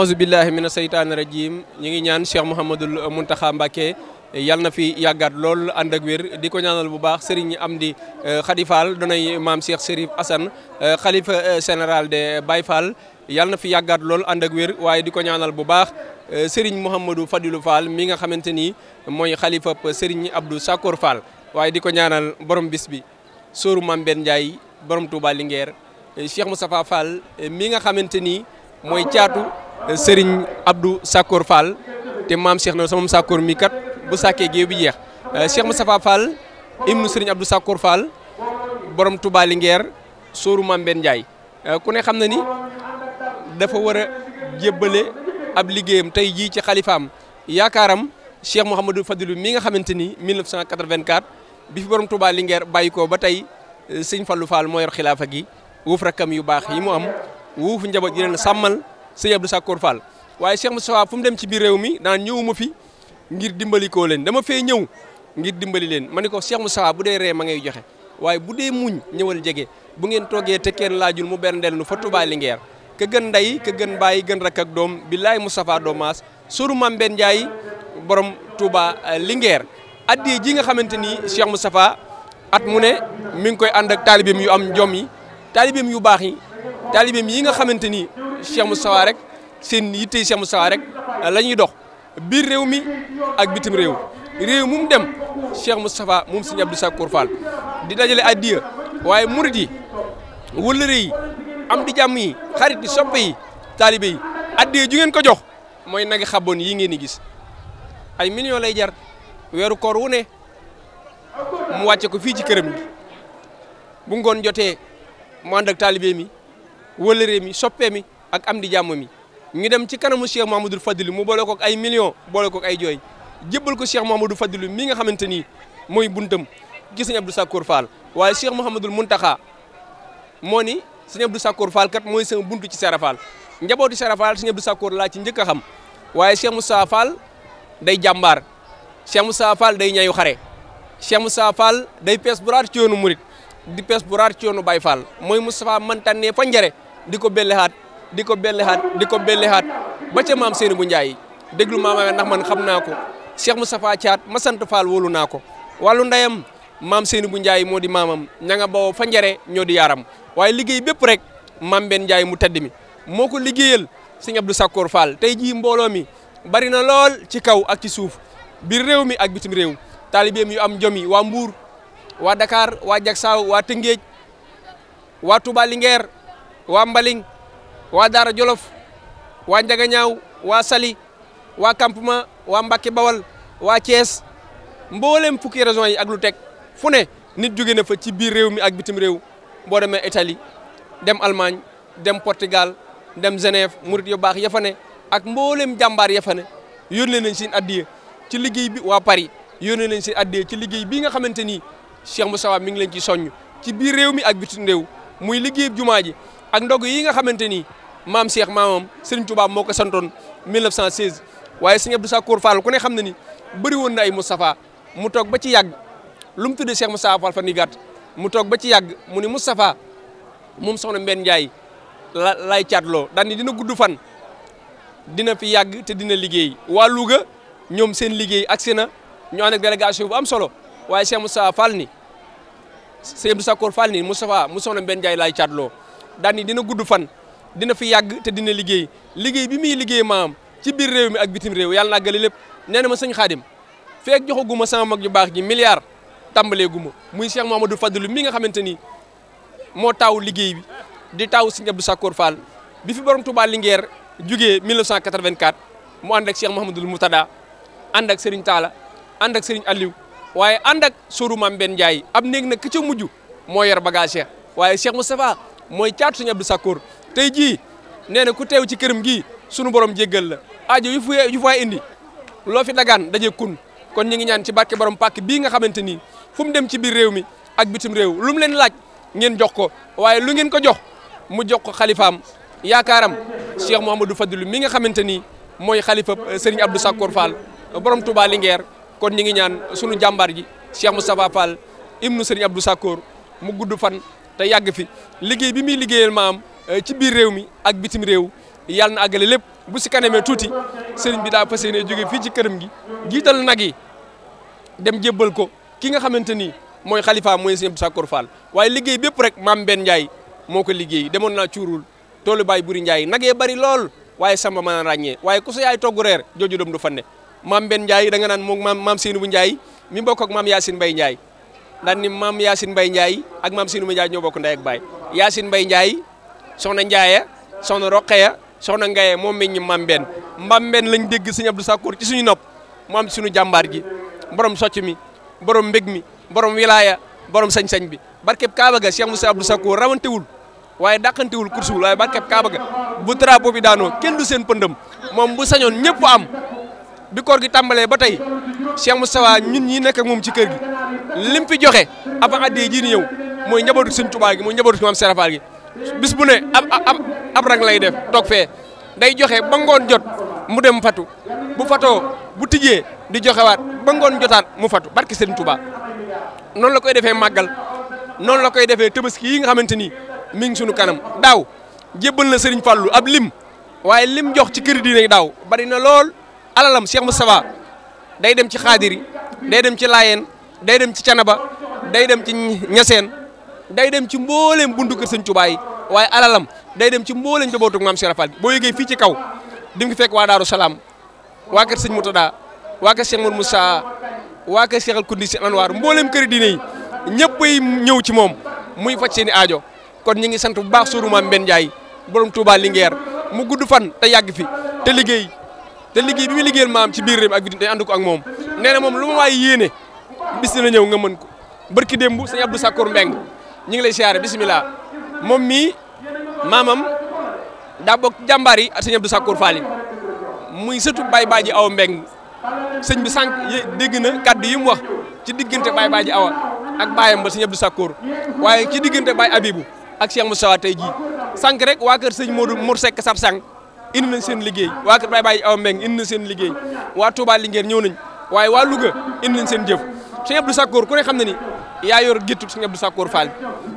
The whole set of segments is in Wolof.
auzu billahi mina seytaani rajim ñu ngi ñaan Cheikh Mouhamadul Mountakha Mbacké yal na fi yàggaat lool ànd ak wér di ko ñaanal bu baax Serigne Amdi Khady Fall donay maam Cheikh Chérif Assane xalifa général de Baye Fall yal na fi yàggaat lool ànd ak wér waaye di ko ñaanal bu baax Serigne Mouhamadou Fadilou Fall mi nga xamante ni mooy xalifa Serigne Abdou Sakor Fall waaye di ko ñaanal borom bis bi sóoru Mame Ben Ndiaye borom Touba Linguère Cheikh Moustapha Fall mi nga xamante ni mooy caatu Serigne Abdou Sakor Fall te maam Cheikh na sama Sakor mi kat bu sàkkee géew bi jeex Cheikh Moustapha Fall ibnu Serigne Abdou Sakor Fall borom Touba Linguère sóoru Mame Ben Ndiaye ku ne xam na ni dafa war a jébbale ab liggéeyam tey jii ci xalifaam yaakaaram Cheikh Mouhamadou Fadilou mi nga xamante ni 1984 bi fi borom Touba Linguère bàyyi ko ba tey sëñ Fallou Fall moo yor xilaafa gi wuuf rakkam yu baax yi mu am wuuf njaboot yi leen sàmmal sëñ Abdou Sakor Fall waaye Cheikh Moustapha fu mu dem ci biir réew mi daan ñëwuma fi ngir dimbali koo leen dama fee ñëw ngir dimbali leen ma ne ko Cheikh Moustapha bu dee ree ma ngay joxe waaye bu dee muñ ñëwal jege bu ngeen toogee te kenn laajul mu berndeel nu fa Touba Linguère ka gën ndey ka gën bàyyi gën rakk ak doom billaay Moustapha Domas sóoru Mame Ben Ndiaye borom Touba Linguère addi ji nga xamante ni Cheikh Moustapha at mu ne mi ngi koy ànd ak taalibeem yu am jom yi taalibeem yu baax yi taalibeem yi nga xamante ni Cheikh Moustapha rek seen yittey Cheikh Moustapha rek la ñuy dox biir réew mi ak bitim réew mu mu dem Cheikh Moustapha moom Serigne Abdou Sakor Fall di dajale addiya waaye murid yi wëllëre yi am di jàmm yi xarit yi soppe yi taalibe yi addiya ju ngeen ko jox mooy nagi xaboon yi ngeen di gis ay millions lay jar weeru koor wu ne mu wàcce ko fii ci këram gi bu ngoon jotee mu ànd ak taalibe mi wëllëre mi soppe mi ak am di jàmm mi ñu dem ci kanamu Cheikh Mouhamadou Fadilou mu boole ko ay millions boole ko ay jooy jébbal ko Cheikh Mouhamadou Fadilou mi nga xamante ni mooy buntam ci Serigne Abdou Sakor Fall waaye Cheikh Mouhamadou Mountakha moo ni Serigne Abdou Sakor Fall kat mooy sama buntu ci Serap Fall njabootu Serap Fall Serigne Abdou Sakor laa ci njëkk a xam waaye Cheikh Moustapha Fall day jàmbaar Cheikh Moustapha Fall day ñayu xare Cheikh Moustapha Fall day pees bu raar ci yoonu murit di pees bu raar ci yoonu Baye Fall mooy Moustapha man tànnee fa njare di ko bellehaat di ko bellehaat ba ca maam Seynabou Ndiaye déglu maama ndax man xam naa ko Cheikh Moustapha Thiat ma sant Fall wóolu naa ko wàllu ndeyam maam Seynabou Ndiaye moo di maamam ña nga bawoo fa njare ñoo di yaaram waaye liggéey bépp rek Mame Ben Ndiaye mu tedd mi moo ko liggéeyal Serigne Abdou Sakor Fall tey jii mbooloo mi bari na lool ci kaw ak ci suuf biir réew mi ak bitim réew taalibeem yu am jom yi waa Mbour waa Dakar waa Jaksaaw waa Tëngéej waa Touba Linguère waa Mbaling waa Daara Jolof waa Njagañaaw waa Sali waa Campement waa Mbacké Bawal waa Thiès mboolem fukki régions yi ak lu teg fu ne nit jóge na fa ci biir réew mi ak bitim réew boo demee Italie dem Allemagne dem Portugal dem Genève murit yu baax ya fa ne ak mboolem jàmbaar ya fa ne yónnee nañ seen addiya ci liggéey bi waa Paris yónnee nañ seen addiya ci liggéey bii nga xamante ni Cheikh Moustapha mi ngi leen ci soññ ci biir réew mi ak bitim réew muy liggéey jumaa ji ak ndog yi nga xamante ni maam Cheikh maamam Serigne Touba moo ko santoon 1916 waaye Serigne Abdou Sakor Fall ku ne xam na ni bëri woon na ay Moustapha mu toog ba ci yàgg lu mu tuddee Cheikh Moustapha Fall fan yi gàtt mu toog ba ci yàgg mu ni Moustapha moom soxna Mbène Ndiaye lay caatloo daan ni dina gudd fan dina fi yàgg te dina liggéey waa Louga ñoom seen liggéey agsi na ñu ànd ak délégation bu am solo waaye Cheikh Moustapha Fall ni Serigne Abdou Sakor Fall ni Moustapha mu soxna Mbène Ndiaye lay caatloo daan ni dina gudd fan dina fi yàgg te dina liggéey bi muy liggéey maam ci biir réew mi ak bitim réew yàlla naa gële lépp nee na ma sëñ Xaadim feek joxaguma sama mag ju baax ji milliard tàmbalee guma muy Cheikh Mouhamadou Fadilou mi nga xamante ni moo taaw liggéey bi di taaw Serigne Abdou Sakor Fall bi fi borom Touba Linguère jugee 1984 mu ànd ak Cheikh Mouhamadoul Moutada ànd ak Serigne Talla ànd ak Serigne Aliou waaye ànd ak sóoru Mame Ben Ndiaye ab néeg nag ka ca mujj moo yor bagage waaye Cheikh Moustapha mooy caatu Serigne Abdou Sakor tey jii nee na ku teew ci këram gii sunu borom jéggal la aajo yu fay indi loo fi dagaan daje kun kon ñu ngi ñaan ci barke borom pàkk bii nga xamante ni fu mu dem ci biir réew mi ak bitim réew lu mu leen laaj ngeen jox ko waaye lu ngeen ko jox mu jox ko xalifaam yaakaaram Cheikh Mouhamadou Fadilou mi nga xamante ni mooy xalifa Serigne Abdou Sakor Fall borom Touba Linguère kon ñu ngi ñaan sunu jàmbaar ji Cheikh Moustapha Fall ibnu Serigne Abdou Sakor mu gudd fan te yàgg fi liggéey bi muy liggéeyal maam ci biir réew mi ak bitim réew yàlla na àggale lépp bu si kanamee tuuti sëriñ bi daa fas yéene jóge fii ci këram gi jiital nag yi dem jébbal ko ki nga xamante ni mooy xalifa mooy sëñ Abdou Sakkour Fall waaye liggéey bépp rek maam Ben Ndiaye moo ko liggéey demoon naa cuurul toolu baay buri Ndiaye nag yee bari lool waaye samba mën a ràññee waaye ku sa yaay togg reer jooju doom du fande maam Ben Ndiaye da nga naan moom maam Seynabou Ndiaye mi bokk ak maam Yacine Mbaye Ndiaye daan ni maam Yacine Mbaye Ndiaye ak maam Seynabou Ndiaye ñoo bokk ndey ak baay Yacine Mbaye Ndiaye soxna Ndiaye soxna Roqeya soxna Ngaye moom meññ maam Ben maam Ben lañ dégg sëñ Abdou Sakkour ci suñu nopp mu am suñu jàmbaar gi borom socc mi borom mbég mi borom wilaya borom sañ-sañ bi barkeb Kaaba ga Cheikh Moussa Abdou Sakkour rawantewul waaye dàqantewul kursuwul waaye barkeb Kaaba ga bu drapeau bi daanoo kenn du seen pëndëm moom bu sañoon ñëpp am bi koor gi tàmbalee ba tey Cheikh Moustapha ñun ñi nekk ak moom ci kër gi lim fi joxe avant addee ji ni ñëw mooy njabootu sëñ Tuubaa gi mooy njabootu maam Serap Fall gi bis bu ne ab rang lay def toog fee day joxe ba ngoon jot mu dem fatu bu fatoo bu tijjee di joxewaat ba ngoon jotaat mu fatu barki sëñ Tuubaa noonu la koy defee màggal noonu la koy defee tabaski yi nga xamante ni mi ngi sunu kanam daaw jébbal na Serigne Fallou ab lim waaye lim jox ci kër diine daaw bari na lool alalam Cheikh Moustapha day dem ci xaadiri day dem ci laayeen day dem ci canaba day dem ci ñaseen day dem ci mbooleem buntu kër Sëñ Tuubaa yi waaye alalam day dem ci mbooleem njabootug maam Cheikh Fall boo yëgee fii ci kaw di nga fekk waa Daaru Salaam waa kër Sëñ Moutada waa kër Cheikh Mour Moussa waa kër Cheikh Al Kundi si Anwar mbooleem kër diine yi ñëppay ñëw ci moom muy faj seen i aajo kon ñu ngi sant bu baax suru maam Ben Ndiaye borom Touba Linguère mu gudd fan te yàgg fi te liggéey bi muy liggéeyal maam ci biir réew ak bi day ànd ko ak moom nee na moom lu ma waay yéene bis dina ñëw nga mën ko barki démb sëñ Abdou Sakkour Mbeng ñu ngi lay siyaare bisimilah moom mii maamam daa bokk jàmbaar yi sëñ Abdou Sakkour Fall muy sëtu Baye Badji Awa Mbeng sëñ bi sànq dégg na kaddu yi mu wax ci diggante Baye Badji Awa ak baayam ba sëñ Abdou Sakkour waaye ci diggante Baye Abibou ak Cheikh Moustapha tey jii sànq rek waa kër sëñ Modou Mour Seck sar sang indi nañ seen liggéey waa kër Baye Badji Awa Mbeng indi nañ seen liggéey waa Touba Linguère ñëw nañ waaye waa Louga indi nañ seen jëf sëñ Abdou Sakkour ku ne xam na ni yaa yor géttu sëñ Abdou Sakkour Fall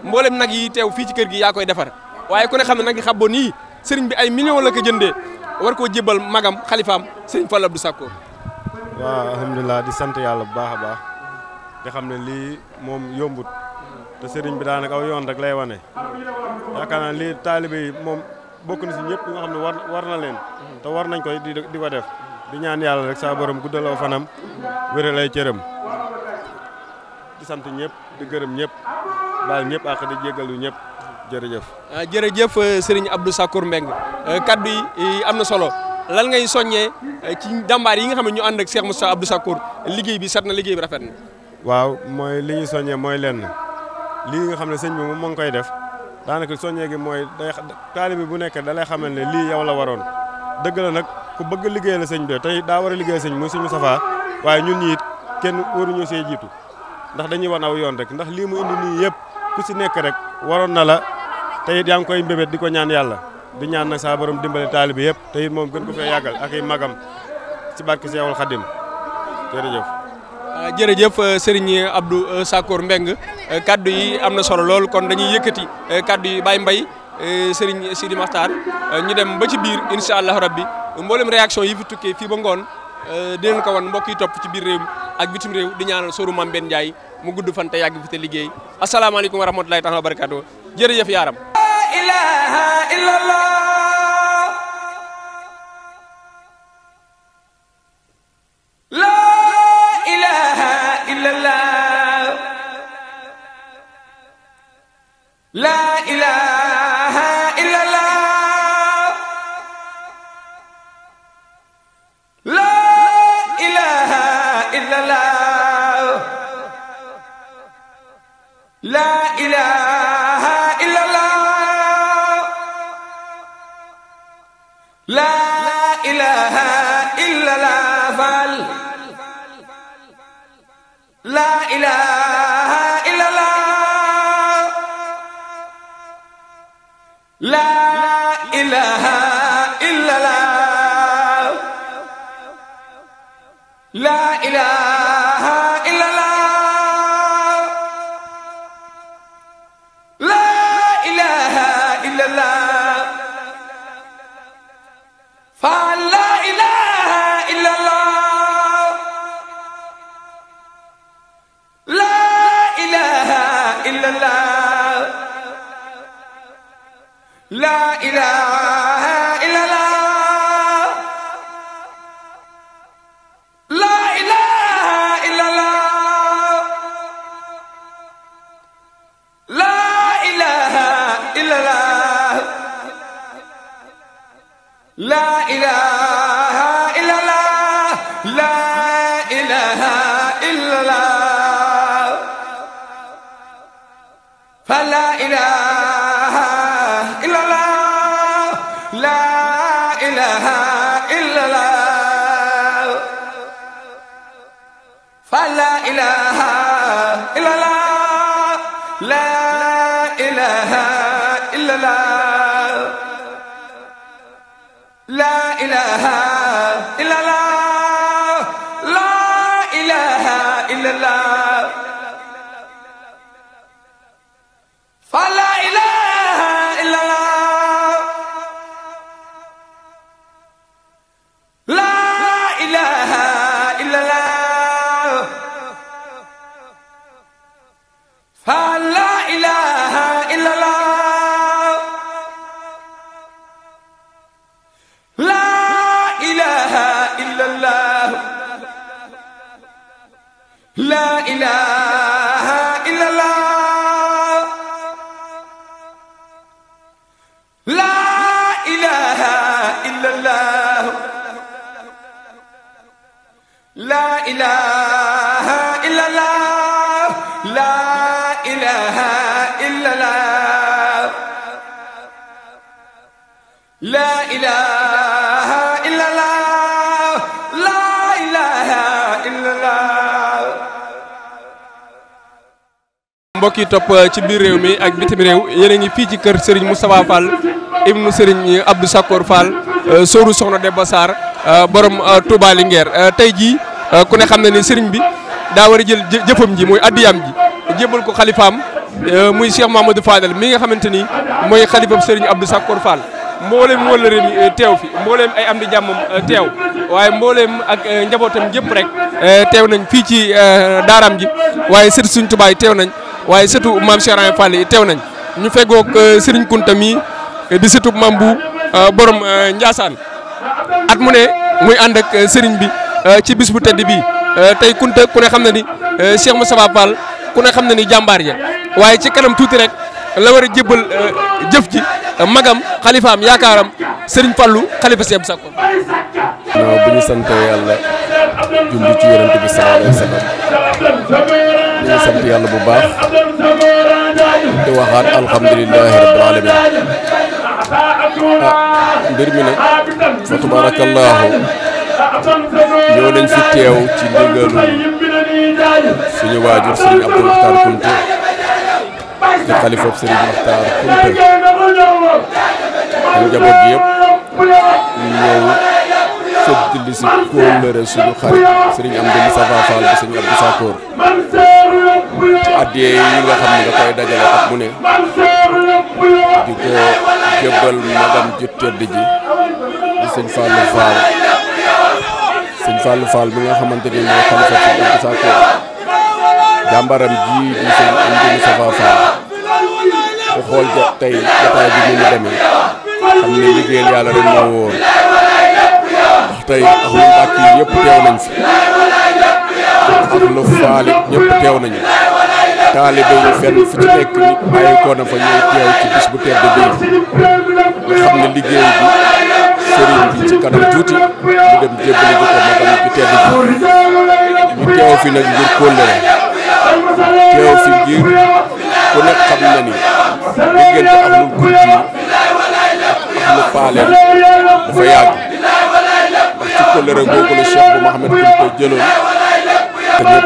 mboolem nag yi teew fii ci kër gi yaa koy defar waaye ku ne xam ne nag yi xabboon nii sëriñ bi ay millions la ko jëndee war koo jébal magam xalifaam sëriñ Fall Abdou Sakkour. waaw alhamdulilah di sant yàlla bu baax a baax te xam ne lii moom yombut te sëriñ bi daanaka aw yoon rek lay wane yaakaar naa lii taalibe yi moom bokk na si ñëpp nga xam ne war na leen te war nañ koy di ko def di ñaan yàlla rek saa borom guddal aw fanam wéral ay cëram di sant ñëpp di gërëm ñëpp baal ñëpp ak di jéggalu ñëpp jërëjëf. jërëjëf sëriñ Abdou Sakkour Mbeng kaddu yi am na solo lan ngay soññee ci jàmbaar yi nga xam ne ñu ànd ak Cheikh Moustapha Abdou Sakkour liggéey bi set na liggéey bi rafet na. waaw mooy li ñuy soññee mooy lenn lii nga xam ne sëñ bi moom moo ngi koy def daanaka soññee gi mooy day taalibe bu nekk da lay xamal ne lii yow la waroon dëgg la nag ku bëgg liggéey la sëñ bi tey daa war a liggéey sëñ muy suñu safaa waaye ñun ñi it kenn waruñu see jiitu ndax dañuy wan aw yoon rek ndax lii mu indi nii yëpp ku si nekk rek waroon na la te it yaa ngi koy mbébét di ko ñaan yàlla di ñaan nag saa borom dimbale taalibe yëpp te it moom gën ko fee yàggal ak ay magam ci barke Seexul Xadim jërëjëf. jërëjëf Serigne Abdou Sakkour Mbeng kaddu yi am na solo lool kon dañuy yëkkati kaddu yi Baye Mbaye Serigne Sidi Makhtar ñu dem ba ci biir incha allah rabbi mboolem réaction yi fi tukkee fii ba ngoon dinañ ko wan mbokk yi topp ci biir réew mi ak bitim réew di ñaanal sóoru Mame Ben Ndiaye mu gudd fan te yàgg fi te liggéey asalaamaaleykum wa rahmatulahi taala wa barakaatu jërëjëf yaaram. ilaha illallah. La ilaha illallah. La ilaha illallah. La ilaha illallah. La ilaha illallah. La ilaha illallah. La ilaha illallah. La ilaha illallah. La ilaha illallah. إلا الله لا إله إلا الله لا إله إلا الله لا إله إلا الله لا إله إلا الله لا إله إلا الله فلا إله إلا الله لا إله إلا الله فلا إله إلا الله لا إله إلا الله لا إله إلا الله لا إله إلا الله فلا إله إلا الله لا إله إلا الله فلا إله إلا الله لا إله إلا الله لا إله إلا الله لا إله إلا الله لا إله إلا الله لا إله إلا الله لا إله إلا الله لا إله إلا الله mbokk yi topp ci biir réew mi ak bitim réew yéen a ngi fii ci kër Serigne Moustapha Fall ibnu Serigne Abdou Sakor Fall sóoru Soxna Debba Sarr borom Touba Linguère tey jii ku ne xam na ni Serigne bi daa war a jël jëfam ji muy addiyam ji jébbal ko xalifaam muy Cheikh Mamadou Fadel mi nga xamante ni mooy xalifam Serigne Abdou Sakor Fall mbooleem wëllëre mi teew fi mbooleem ay am di jàmmam teew waaye mbooleem ak njabootam jëpp rek teew nañ fii ci daaraam ji waaye sëtu suñ tubaay teew nañ waaye sëtu maam Cheikh Rahane Fall yi teew nañ ñu feggoog Serigne Kunta mi di sëtu maam bu borom Ndiassane at mu ne muy ànd ak Serigne bi ci bis bu tedd bi tey Kunta ku ne xam na ni Cheikh Moustapha Fall ku ne xam na ni jàmbaar ya waaye ci kanam tuuti rek la war a jébbal jëf ji magam xalifaam yaakaaram Serigne Fallou xalifa Cheikh Sakor. waaw bu ñu sant yàlla julli ci yonent bi sallallahu alayhi wa sallam ñu ngi sant yàlla bu baax di waxaat alhamdulilahi rabbil alamin mbir mi nag fa tabarakallahu ñoo nañ fi teew ci ndigalu suñu waajur Serigne Abdou Makhtar Kounta di xalifa Serigne Makhtar Kounta ak njaboot gi yëpp ñëw fëddali si kóllëre suñu xarit Serigne Amdi Moustapha Fall bi Serigne Abdou Sakor ci addiyee yi nga xam ne da koy dajale at mu ne di ko jébbal magam ju tedd ji di sëñ Fallou Fall sëñ Fallou Fall bi nga xamante ni mooy xalifa Serigne Abdou Sakor jàmbaram ji di sëñ Amdi Moustapha Fall ku xool tey jotaay bi ni mu demee xam ne liggéeyal yàlla rek moo wóor ndax tey ak lu mbàkk yi yëpp teew nañ fi ak lu faali ñëpp teew nañu taalibe yi fenn fu ci nekk nit bàyyi ko na fa ñuy teew ci bis bu tedd bii nga xam ne liggéey bi sëriñ bi ci kanam tuuti mu dem jébbali ji ko magam bi tedd ji ñu teew fi nag ngir kóllëre teew fi ngir ku nekk xam na ni diggante ak lu guddi ak lu paaleen dafa yàgg ndax ci kóllëre googu la Cheikh bu Mouhamed Kounta jëloon te ñëpp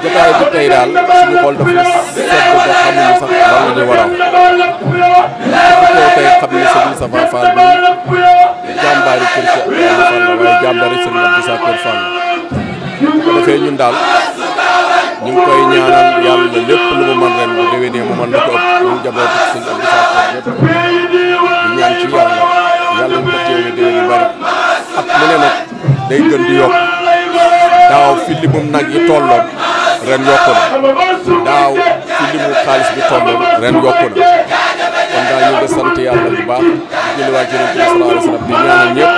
jotaay bi tey daal suñu xool dafa sedd ba xamuñu sax lan la ñu war a wax tey xam ne Serigne Moustapha Fall bi jàmbaari kër Cheikh Fall la waaye jàmbaari Serigne Abdou Sakor Fall bu defee ñun daal ñu ngi koy ñaanal yàlla lépp lu mu mën ren bu déwénee mu mën na ko ëpp ñun jabootu Serigne Abdou Sakor yëpp di ñaan ci yàlla ñu ko teewee déwén yu bari at mu ne nag day gën di yokk daaw fi limum nag yi tolloon ren yokku na daaw ci limu xaalis bi tolloon ren yokku na kon daal ñu ngi sant yàlla bu baax di julliwaat ci Yonent bi sallallahu alayhi wa sallam di ñaanal ñëpp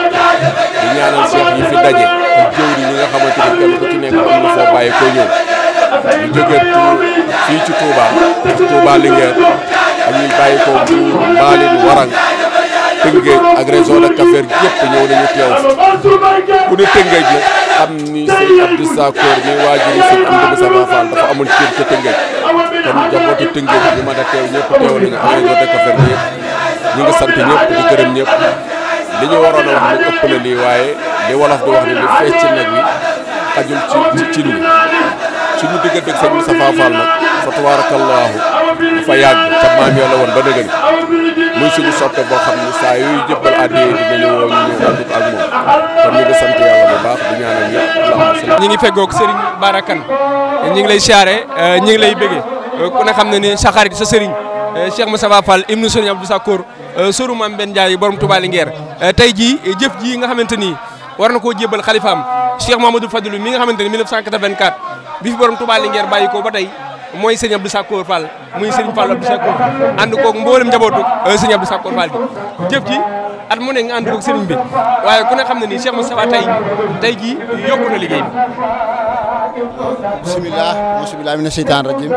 di ñaanal seex yi fi daje ak jëwri ñi nga xamante ni kenn ku ci nekk am na foo bàyyi ko ñëw ñu jógee fii ci Touba Linguère ak ñu bàyyi ko Mbour Mbaline Warang Tëngéej ak région de Kaffrine yëpp ñëw nañu teew ku ne Tëngéej la xam ni sëñ Abdou Sakor mi waajuri sëñ Amdi Moustapha Fall dafa amul cër ca Tëngéej kon jabootu Tëngéej bi mën a teew ñëpp teew nañu ak région de Kaffrine yëpp ñu ngi sant ñëpp di gërëm ñëpp li ñu waroon a wax ni ëpp na lii waaye li wolof di wax ni li fees ci nag wi xajul ci cin li suñu diggante ak sëñ Moustapha Fall nag fa tabaarakallaahu dafa yàgg ca maam yoo la woon ba dëgg muy suñu soppe boo xam ne saa yuy jëbbal àddiyee dinañu woo ñu ñëw ànd ak moom kon ñu ngi sant yàlla bu baax di ñaanal ñëpp. ñi ngi feggoog Serigne Bara Kane ñi ngi lay siyaare ñi ngi lay bëggee ku ne xam ne ni sa xarit sa Serigne Cheikh Moustapha Fall ibnu Serigne Abdou Sakor sëru Mame Mbène Ndiaye borom Touba Linguère tey jii jëf ji nga xamante ni war na koo jébbal xalifaam Cheikh Mamadou Fadilou mi nga xamante ni 1984 bi fi borom Touba Linguère bàyyi ko ba tey mooy sëñ Abdou Sakor Fall muy sëñ Fall Abdou Sakor ànd koog mboolem njabootu sëñ Abdou Sakor Fall bi jëf ji at mu ne nga ànd koog sëriñ bi waaye ku ne xam ne nii Cheikh Moustapha tey jii yokku na liggéey bi. bisimilah mina seytaan rajim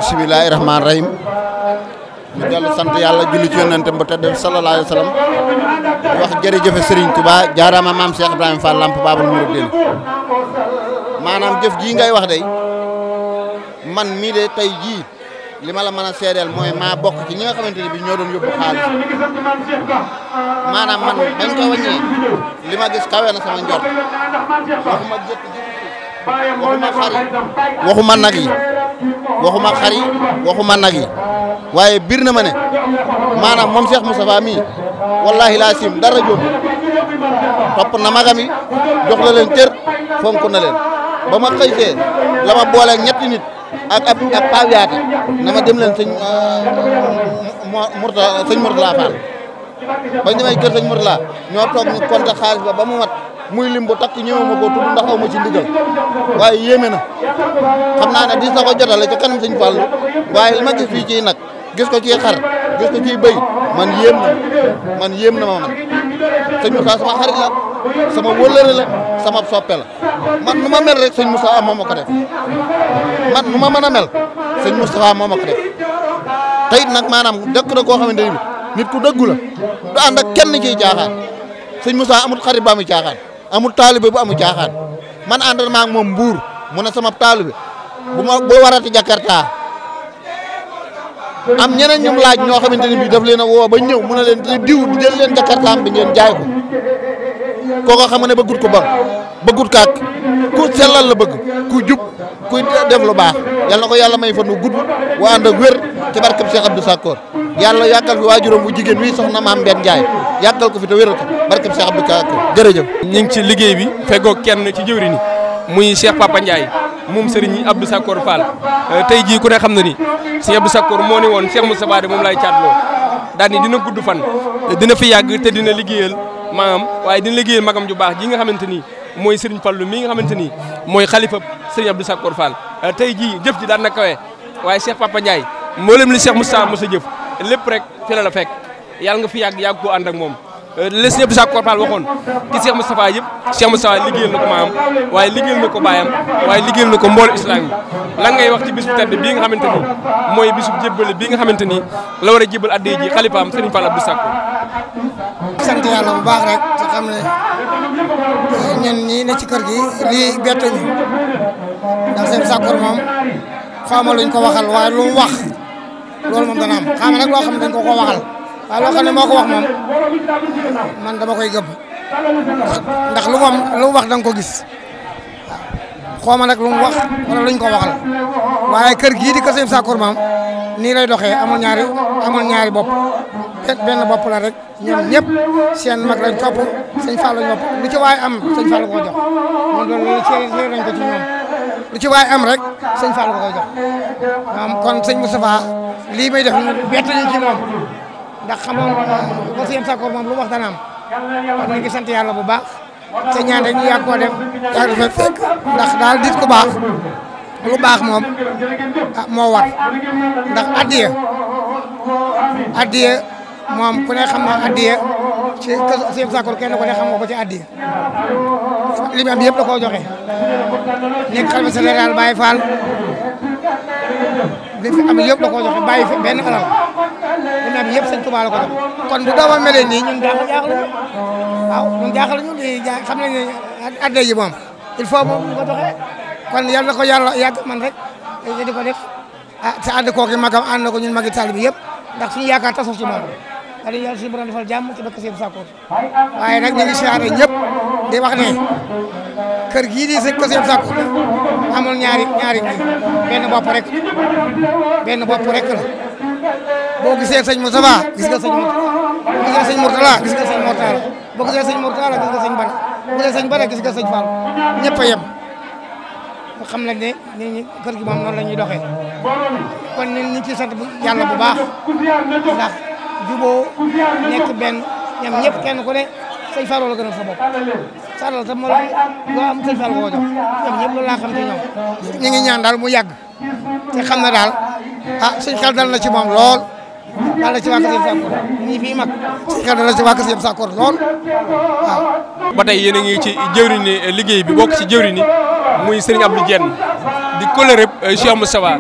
bisimilahi rahmaan rahim ñu dellu sant yàlla julli ci yonentam ba tedd sallallahu alayhi wa sallam di wax jërëjëfe Serigne Touba jaaraama maam Cheikh Ibrahima Fall Lamp Babul Mouridine maanaam jëf jii ngay wax day man mii de tey jii li ma la mën a seedeel mooy maa bokk ci ñi nga xamante ne bi ñoo doon yóbbu xaalis maanaam man bañ ko wàññee li ma gis kawe na sama njort waxuma jëtt waxuma xari waxuma nag yi waxuma xari waxuma nag yi waaye bir na ma ne maanaam moom Cheikh Moustapha mii wallahi laa sim dara jóobu topp na magam yi jox la leen cër fonk na leen ba ma xëy fee la ma booleeg ñetti nit ak pawiyaata na ma dem leen sëñ Mourtala Fall bañ demee kër sëñ Mourtala ñoo toog ñu compter xaalis ba mu mat muy lim bu takk ñëwuma ko tudd ndax aw ma ci ndigal waaye yéeme na xam naa ne dis na ko jotale ca kanam sëñ Fallu waaye li ma gis fii ci nag gis ko ciy xar gis ko ciy bëy man yéem na ma man sëñ Moussa sama xarit la sama wëllëre la sama soppe la man nu ma mel rek sëñ Moussa moo ma ko def man nu ma mën a mel sëñ Moustapha moo ma ko def te it nag maanaam dëkk na koo xamante ni nit ku dëggu la du ànd ak kenn ciy caaxaan sëñ Moussa amul xarit bu amu caaxaan amul taalibe bu amu caaxaan man ànd maa ak moom Mbuur mu ne sama taalibe bu warati Jakarta am ñeneen ñum laaj ñoo xamante ni bii daf leen a woo ba ñëw mu ne leen diw jël leen Jakarta am bi ngeen jaay ko kooko xam ne bëggut ko bon bëggut kaak ku sellal la bëgg ku jub kuy def lu baax yal na ko yàlla may fan wu gudd waa ànd ak wér ci barkeb Cheikh Abdou Sakor yàlla yàggal fi waajuram bu jigéen wi soxna Mame Mbène Ndiaye yàggal ko fi te wéral ko barkeb Cheikh Abdou Sakor jërëjëf. ñu ngi ci liggéey bi feggoog kenn ci jëwri ni muy Cheikh Papa Ndiaye moom Serigne Abdou Sakor Fall tey jii ku ne xam na ni Serigne Abdou Sakor moo ni woon Cheikh Moustapha de moom laay caatloo daal ni dina gudd fan dina fi yàgg te dina liggéeyal maam waaye dina liggéeyal magam ju baax ji nga xamante ni mooy Serigne Fallou mi nga xamante ni mooy xalifa Serigne Abdou Sakor Fall tey jii jëf ji daan na kawe waaye Cheikh Papa Ndiaye mboolem li Cheikh Moustapha mos a jëf lépp rek fi la fekk yàlla nga fi yàgg koo ànd ak moom li Serigne Abdou Sakor Fall waxoon ci Cheikh Moustapha yëpp Cheikh Moustapha liggéeyal na ko maam waaye liggéeyal na ko baayam waaye liggéeyal na ko mboolu islam yi lan ngay wax ci bis bu tedd bii nga xamante ni mooy bisu jébbale bii nga xamante ni la war a jébbal addiya ji xalifaam Serigne Fall Abdou Sakor. sant yàlla bu baax rek te xam ne ñun ñii ne ci kër gi lii bettuñu ndax Serigne Sakor moom xawma luñ ko waxal waaye lu mu wax loolu moom dana am xawma nag loo xam ne dañ ko waxal waaye loo xam ne moo ko wax moom man dama koy gëbb ndax lu mu wax da nga ko gis xawma nag lu mu wax wala luñ ko waxal waaye kër gii di kër Serigne Sakor moom nii lay doxee amul ñaari bopp benn bopp la rek ñoom ñëpp seen mag lañ topp sëñ Fall lañ topp lu ci waay am sëñ Fall ko jox moom loolu ci nañ ko ci ñoom lu ci waay am rek sëñ Fall ko jox moom kon sëñ Moustapha lii may def bett ñu ci moom ndax xamoon ba sëñ Sakor moom lu wax dana am kon ñu ngi sant yàlla bu baax te ñaan rek ñu yàgg koo def yàgg fa fekk ndax daal dit ku baax lu baax moom moo war ndax addiya moom ku ne xam na addiya ci Sëñ Sakkoor kenn ku ne xam nga ko ci addiya li mu am yëpp da koo joxe nekk xalifa général Baye Fall li fi am yëpp da koo joxe bàyyi fi benn alal li mu am yëpp Sëñ Tuubaa la ko jox kon bu doomam mel nii ñun jaaxal waaw ñun jaaxal ñu xam nañ ne addiya yi moom il faut mu ko joxe kon yal na ko yàlla yàgg man rek di ko def te ànd kooki magam ànd na ko ñun magi taalibe bi yëpp ndax suñu yaakaar tasu ci moom wala yàlla suñu borom defal jàmm ci dëkk Sëñ Sakkoor waaye nag ñu ngi siyaare ñëpp di wax ne kër gii di Sëñ Sakkoor amul ñaari benn bopp rek la boo gisee sëñ Moustapha gis nga sëñ Mourtala gis nga sëñ Mourtala boo gisee sëñ Mourtala gis nga sëñ Bada boo gisee sëñ Bada gis nga sëñ Fall ñëpp a yem xam nañ ne ñi kër gi moom noonu la ñuy doxee kon ñun ñu ngi ciy sant yàlla bu baax ndax juboo nekk benn ñoom ñëpp kenn ku ne sëñ Fallou la gënal sa bopp Fallou tam moo loo am sëñ Fallou ko jox ñoom ñëpp loolu laa xam ci ñoom ñu ngi ñaan daal mu yàgg te xam na daal suñ xel dal na ci moom lool dal na ci waa Kër Sëñ Sakkoor ñii fii mag suñ xel dal na ci waa Kër Sëñ Sakkoor lool waaw. ba tey yéen a ngi ci jëwriñu liggéey bi bokk ci jëwriñu muy Serigne Abdou Diène di kóllëreeb Cheikh Moustapha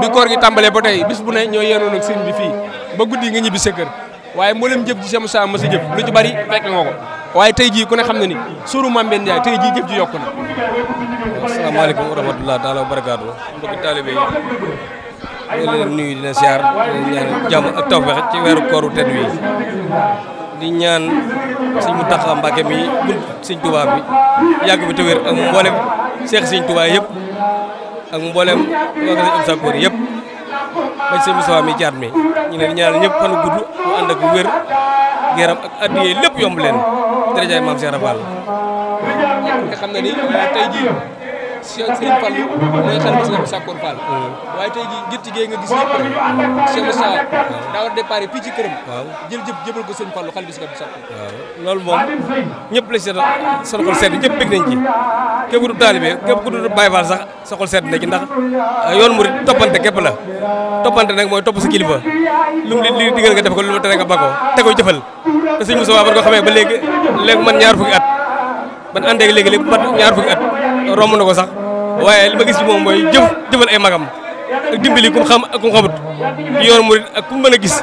bi koor gi tàmbalee ba tey bis bu ne ñoo yenoon ak sëriñ bi fii ba guddi nga ñibbi sa kër waaye mboolem jëf ji Cheikh Moustapha ma sa jëf lu ci bari fekk nga ko waaye tey jii ku ne xam na ni suuru Mame Mbène Ndiaye tey jii jëf ji yokku na. asalaamaaleykum wa rahmatulah taala wa barakaatu mbokki taalibe yi ñu ngi leen nuyu di leen siyaar di ñaan jàmm ak tawfeex ci weeru kooru tedd wi di ñaan Sëñ Muntaxa Mbàkke mi bunt Sëñ Tuubaa bi yàgg bi te wér ak mboolem seex Sëñ Tuubaa yëpp ak mboolem waa Sëñ Abdou Sakkoor yëpp bañ Sëñ Moustapha mi jaat mi ñu ne di ñaanal ñëpp fan gudd mu ànd ak wér geeram ak addiyee lépp yomb leen darajaay Maam Cheikh Rafal nga xam na ni tey jii Serigne Fallou mooy xalifa Sëñ Abdou Sakkoor Fall waaye tey jii gétt gi nga gis yëpp rek Cheikh Moustapha daa war départ fii ci këram jël jëbal ko Sëñ Fallou xalifa Sëñ Abdou Sakkoor loolu moom ñëpp la seen xol sedd ñëpp bëgg nañ ci képp ku du taalibe képp ku du Baye Fall sax sa xol sedd na ci ndax yoon murid toppante képp la toppante nag mooy topp sa kilifa lu mu li digal nga def ko lu mu tere nga bakoo te koy jëfal te Sëñ Moustapha ban ko xamee ba léegi man ñaar fukki at ban àndee léegi man ñaar fukki at romb na ko sax waaye li ma gis ci moom mooy jëfal ay magam ak dimbali ku xam ak ku xamut yoon murid ak ku mën a gis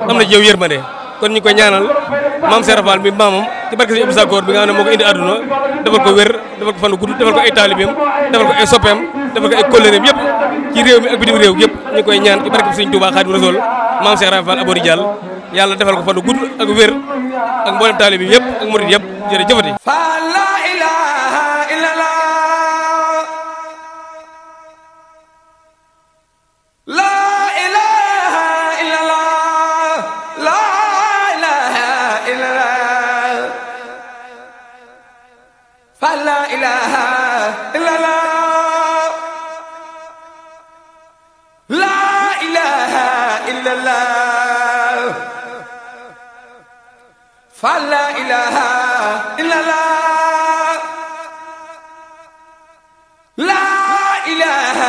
am na ci yow yërmande kon ñu koy ñaanal Maam Cheikh Rafal mi maamam ci barke Sëñ Abdou Sakkoor bi nga xam ne moo ko indi àdduna defal ko wér defal ko fan gudd defal ko ay taalibeem defal ko ay soppeem defal ko ay kóllëreem yëpp ci réew mi ak bitim réew yëpp ñu koy ñaan ci barke Sëñ Tuubaa Xaadimu Rasuul Maam Cheikh Rafal Abori Diall yàlla defal ko fan gudd ak wér ak mboolem taalibe yëpp ak murid yëpp jërëjëfati فلا إله إلا الله لا إله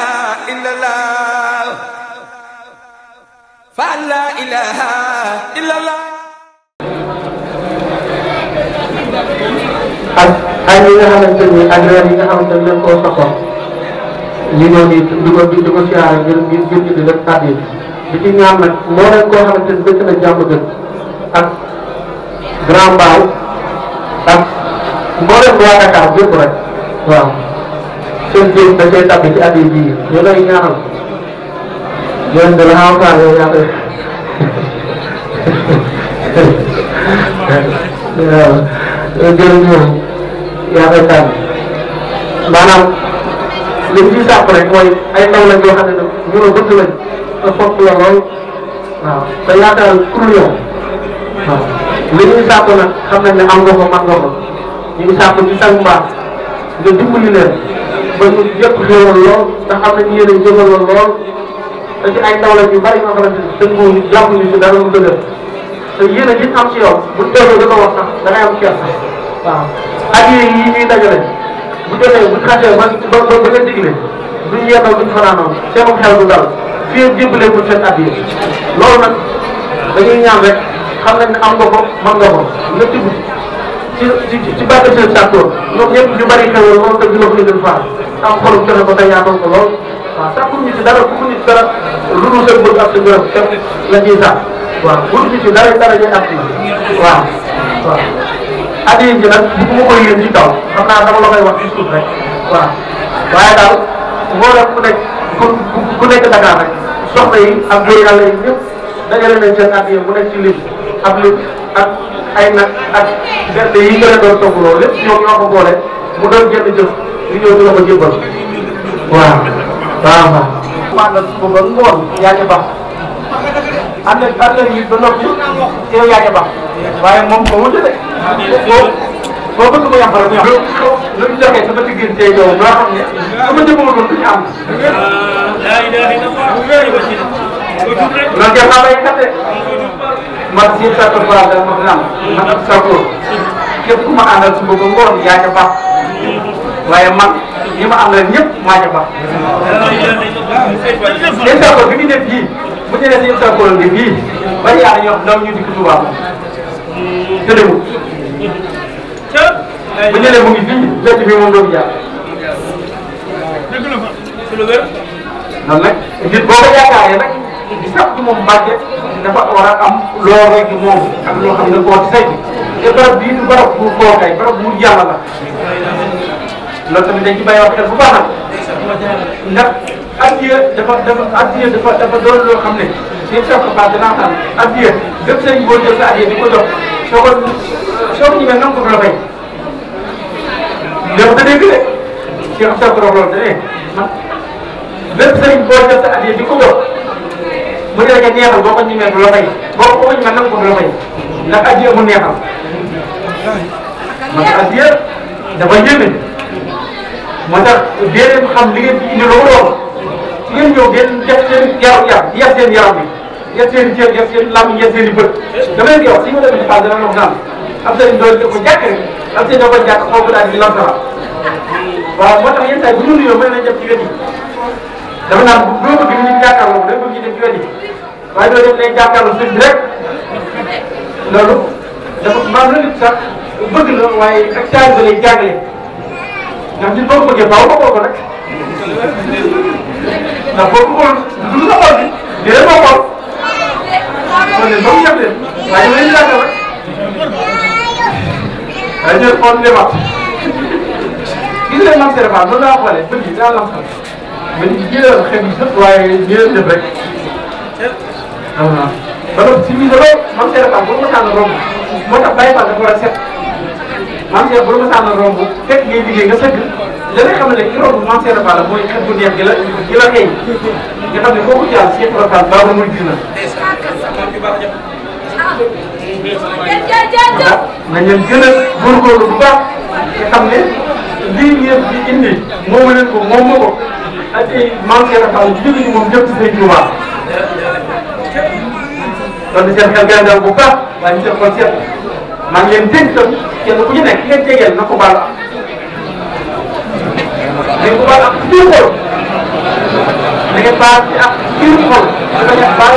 إلا الله فلا إله إلا الله ak ñi nga xamante ni ak réew yi nga xamante ni dañ koo soxla ñu ñëw di ko siyaare ngir di def kàddu yi di ci ñaan nag moo leen koo xamante ni dëkk na jàmm gën ak Grand Mbao ak mboolem waa Dakar bépp rek waaw seen jéem da cee tabbi ci at yi bii ñu lay ñaanal yéen de la xaw yow yaa koy jërëjëf yaa koy tànn maanaam li ñu ciy sàpp rek mooy ay ndaw lañ yoo xam ne nag ñu ne bëgg lañ te foog la lool waaw te yaakaar kur yow waaw li ñuy sàpp nag xam nañ ne am nga ko man nga ko ñu ngi sàpp ci sag mbaax nga dimbali leen ba ñu yëpp xéewal lool ndax xam nañ yéen a jëmaloon lool te ci ay ndaw lañ yu bari ñoo xamante ni sëñ boobu jàpp ñu si dara lu dëgër te yéen a gis am ci yow bu teewee da ko wax sax da ngay am ceeb waaw ak yi ñuy dajale bu jotee bu xasee ba nga digle duñ yendal duñ fanaanoo seen xel du dal fii jébbalee ko seen at yi loolu nag dañuy ñaan rek xam nañ ne am nga ko mën nga ko nga tibb ci bàtt seen sàkkoor ñoom ñëpp ñu bari xewal loolu te dina ko gën faa am xolum joxe ko te yaatal ko lool waaw sàkku ñu ci dara ku ñu ci dara lu dul seen bëgg ak sa ngërëm képp la ciy sàkk waaw wut ñu ci dara ñu at yi waaw waaw at yi ji nag bu ma koy yéen ci kaw xam naa dama la koy wax ci suuf rek waaw waaye daal mboolem ku nekk Dakar rek soxna yi ak góor yàlla yi ñëpp dajale nañ seen at yi mu nekk ci lim ak ay nag ak gerte yi gën a doon togg loolu lépp ñoom ñoo ko boole mu doon jënd jëf ñu ñëw dina ko jébbal waaw waaw waaw. maanaam suba ba ngoon yaa ca baax ànd ak yi ba noppi yow yaa ca baax waaye moom ko wute de boo bëgg ko yàqal ñu lu ñu joxee sama diggante yow loo xam ne sama jëmmoo doon duñu am. loolu jëm naa bay kat de man si sakkoor balaa dara ma dina am man ak sakkoor képp ku ma àndal suba ba ngoon yaa ca baax waaye man ñi ma àndal ñëpp maa ca baax. seen sakkoor bi ñu def fii bu ñu nee seen sakkoor ngi fii bari yaa dañuy wax ndaw ñu dikk Tuubaa te demul bu ñu nee mu ngi fii léegi bi moom doo ko jaar. noonu nag nit boo ko yaakaaree nag di sax ci moom Mbàkke dafa war a am loo rek moom ak loo xam ne koo ci saytu te barab bii du barab bu kookaay barab bu yàlla la loolu tamit dañ ci bàyyi wax xel bu baax nag ndax addiya dafa doon loo xam ne seen soxla baax danaa xam addiya lépp sëriñ boo jël sa addiya di ko jox soo ko ñemee nangu ko la fay lépp da dégg de ci am sa borom loolu da man lépp sëriñ boo jël sa addiya di ko jox mu ne la ca neexal boo ko ñemee du la fay boo ko ñemee nangu ko du la fay ndax addiya mu neexal man addiya dafa yéeme moo tax déedéet xam li ngeen fi indi loolu lool su ngeen ñëw ngeen def seen yar seen yaram bi yar seen cër yar seen làmmiñ yar seen i bët dama leen di wax si ma demee ci phase dana wax naan am sëriñ doon ko jàkk rek am sëriñ da ko jàkk xaw ko daal di lantara waaw moo tax yenn saa yi bu ñu nuyoo mën nañ def ci wet yi dama naan doo bëgg ñu jàkkaarloo day bëgg ñu def ci wet yi waaye doo def lay jàkkaarloo sëñ bi rek loolu dafa maam la nit sax bëgg la waaye ak caag ba lay jàngale ndax nit boo ko bëggee faaw nga ko rek ndax boo ko xool du sa xool bi di leen boo xool kon leen ba mu yem leen waaye dama leen jàngal rek waaye jël xool demaat gis leen man Serap noonu laa xoolee bët yi daa lam xam mais nit ñi jëlee xel yi sëpp waaye ñi leen def rek ba noppi si biir loolu man Serap boo ma sànn romb moo tax bàyyi dafa war a set maam Cheikh bu ma sànn romb fekk ngay liggéey nga sëgg la nga xam ne ki romb maam Cheikh Fall mooy xet bu neex gi la xëy nga xam ne foo ko jàll Cheikh Fall baabu muy gis na nañ leen gën a góorgóorlu bu baax nga xam ne lii ngeen di indi moomu leen ko moom moo ko ak ay maam Cheikh Fall jóge ci moom ñëpp ci sëñ Touba kon seen xel gën a dal bu baax waaye ñu seen xol seet maa ngi leen dénk tam kenn ku ci nekk ki ngeen jegeel na ko baal dañ ko baal ak biir xol da ngeen baal ci ak biir xol da ngeen baal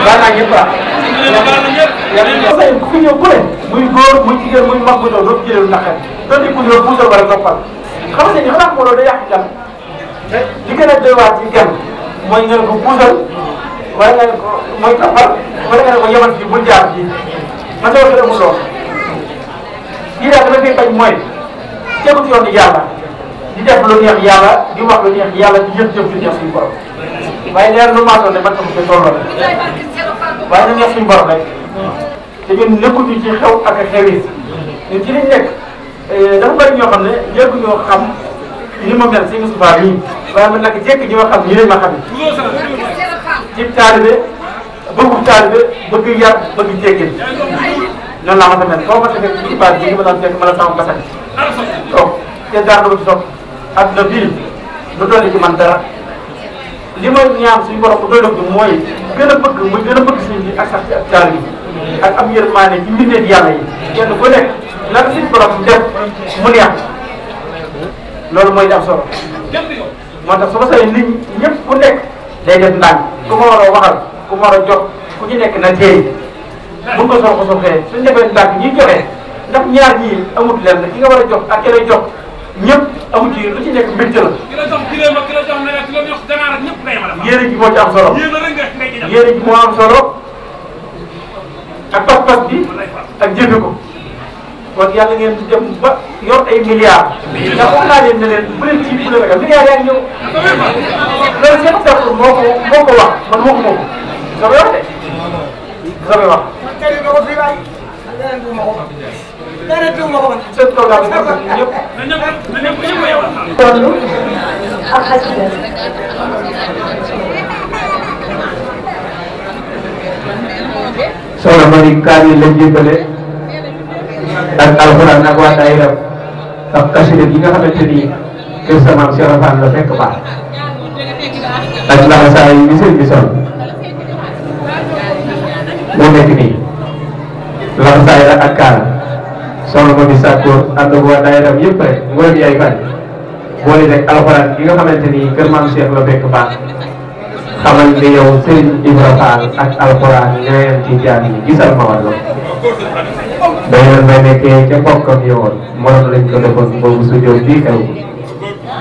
baal naa ñëpp baax yàlla ku fi ñëw ku ne muy góor muy jigéen muy mag muy doon doo jëlee lu naqari doo di ku ñëw puusal wala noppal xam nga ni xanaa moo doon day yàq gan li gën a doy waar ci gan mooy nga ne ko puusal wala nga ne ko mooy toppal wala nga ne ko yemal fii bul jaar fii man dama fi amul lool kii daal dama koy bañ mooy tegu ci yoon di yàlla di def lu neex yàlla di wax lu neex yàlla di jëf-jëf lu neex suñu borom waaye leer lu maatoon ne man tam ko tolloo rek waaye na neex suñu borom rek te ñun nekkuñu ci xew ak xewis ñun ci liñ nekk dafa bëri ñoo xam ne yëpp ñoo xam ni ma mel si Moustapha bii waaye man nag jekk ñi ma xam ñi leen ma xam ci taalibe bëggu taalibe bëgg yar bëgg teggin noonu laa ma sa mel foo ma sa fekk ci baat bi ma daan fekk ma la sama basak donc te dara dama ci sopp adduna bii du dolli ci man dara li ma ñaan suñu borom bu doy dëgg mooy gën a bëgg muy gën a bëgg sëñ bi ak sax ci ak taal bi ak am yërmaane ci mbindeef yàlla yi kenn ku nekk lan suñu borom def mu neex loolu mooy di am solo moo tax su ma say nit ñëpp ku nekk day def ndànk ku ma war a waxal ku ma war a jox ku ci nekk na teey bu ko soxla soxee suñu defee ndànk ñi joxe ndax ñaar ñii amut lenn ki nga war a jox ak ki lay jox ñëpp amu ci lu ci nekk mbégte la. ki la jox kilo ma ki la jox ne la ki la jox ganaar ak ñëpp ngay mën a baax. yéene ji moo ci am solo. yéene ji moo am solo ak pas-pas bi ak jëfe ko kon yàlla ngeen di dem ba yor ay milliards. ndax wax naa leen ne leen bu leen ci bu leen ragal milliards yaa ngi ñëw. loolu seen seetlu moo ko wax man moo ko moom. soo wax de soo wax. seen programme bi ñëpp. toll ak xasida soxna Mari kaar yi lañ jébbale ak alxuraan ak waa daayira ak xasida gi nga xamante ni kër sa maam Cheikh Rafane la fekk baax ak laxasaay yi seen bi sol moo nekk nii laxasaay la ak kaar soxna Mari Sakkoor ànd ak waa daayira yëpp rek ngoon yaay fan boole rek alxuraan gi nga xamante ni kër maam Cheikh la fekk baax xamal ni yow Serigne Ibra Fall ak alxuraan ñooyam ci jaam yi gisal ma war la day leen may nekkee ca bokkam yowoon morom lañ ko defoon boobu su jóg bii xew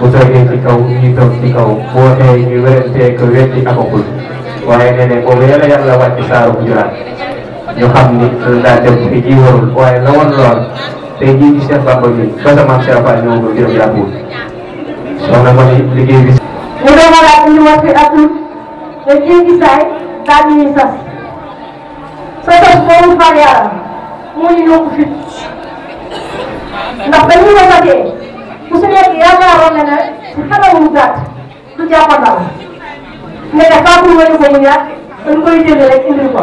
bu toogee ci kaw ñuy toog ci kaw bu waxee ñu wérantee ko weddi akakul waaye nee ne boobu yàlla wàcc saaru bu juraat ñu xam ni daa dem fi ji warul waaye la woon lool tey jii ci Cheikh Bamba bi ba sa maam Cheikh Fall ñëw ko jërëm yàggul soxna ma ni liggéey bi ñu doon laaj ñu wax fi atul te jéegi saay daal di ñuy sas sa sas boobu far yaram moo ñu yokku fit ndax dañuy la sasee ku su nekk yaakaaroon na ne si xanaa mu gàtt du jàppandal ne que faatul wañu ko mu ñàkk dañ koy jënd rek indi ko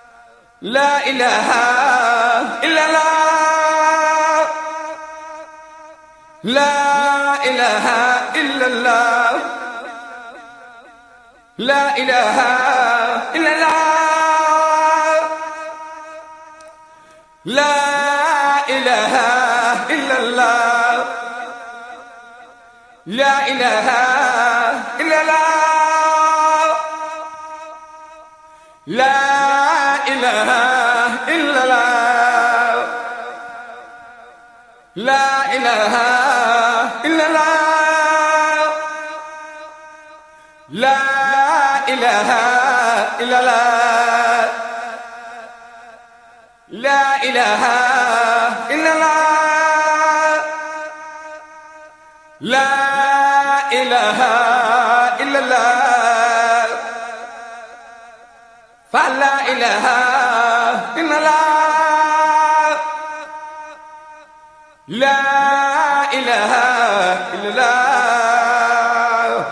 illallah la ilaha illallah la ilaha illallah la ilaha illallah la ilaha la ilaha لا إله إلا الله لا إله إلا الله لا إله إلا الله لا إله إلا الله فلا إله إلا الله لا إله إلا الله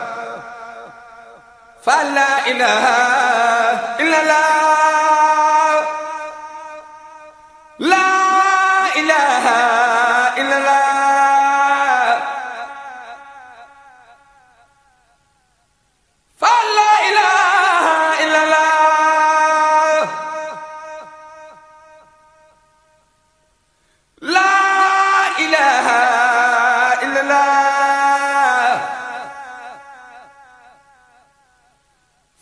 فلا إله إلا الله لا إله إلا الله فلا إله إلا الله لا إله إلا الله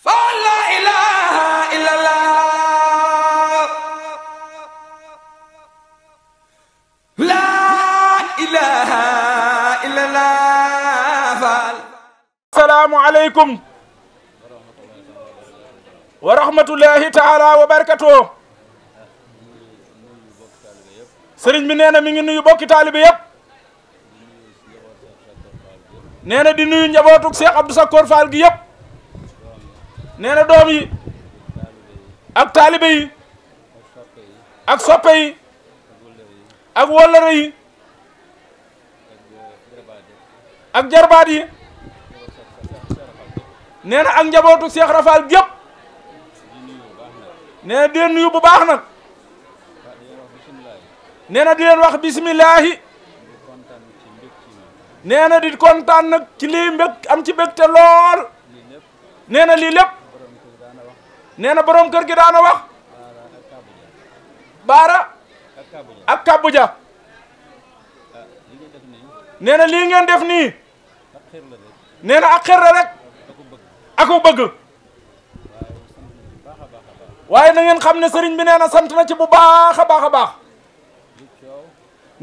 فلا إله إلا الله لا إله إلا الله السلام عليكم ورحمة الله تعالى وبركاته sëriñ bi nee na mi ngi nuyu bokki taalibe yëpp nee na di nuyu njabootuk Cheikh Abdou Sakor Fall gi yëpp nee na doom yi ak taalibe yi ak soppe yi ak wóllëre yi ak jarbaat yi nee na ak njabootuk Cheikh Rafal gi yëpp nee na di leen nuyu bu baax nag nee na di leen wax bisimilahi nee na di kontaan nag ci lii mbég am ci mbégte lool nee na lii lépp nee na borom kër gi daana wax baara ak kabuja nee na lii ngeen def nii nee na ak xer la rek aku bëgg waaye na ngeen xam ne sëriñ bi nee na sant na ci bu baax a baax a baax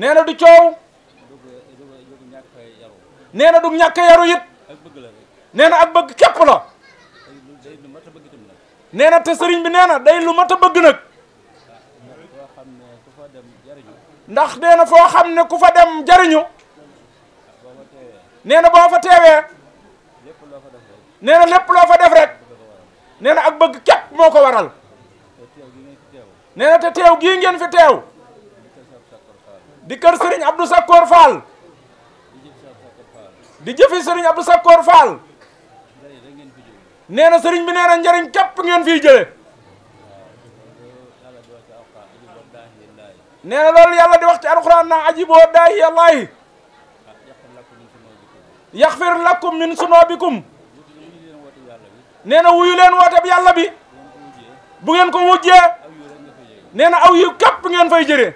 nee na du coow nee na du ñàkk yaru it nee na ak bëgg képp la nee na te sëriñ bi nee na day lu mat a bëgg nag ndax nee na foo xam ne ku fa dem jariñu nee na boo fa teewee nee na lépp loo fa def rek nee na ak bëgg képp moo ko waral nee na te teew gii ngeen fi teew di kër Serigne Abdou Sakor Fall di jëfi Serigne Abdou Sakor Fall nee na Serigne bi nee na njariñ képp ngeen fiy jële nee na loolu yàlla di wax ci alxuraan na ajiboo daahi allahi yaxfir lakum min sunobikum nee na wuyu leen woote bi yàlla bi bu ngeen ko wujjee nee na aw yu képp ngeen fay jëlee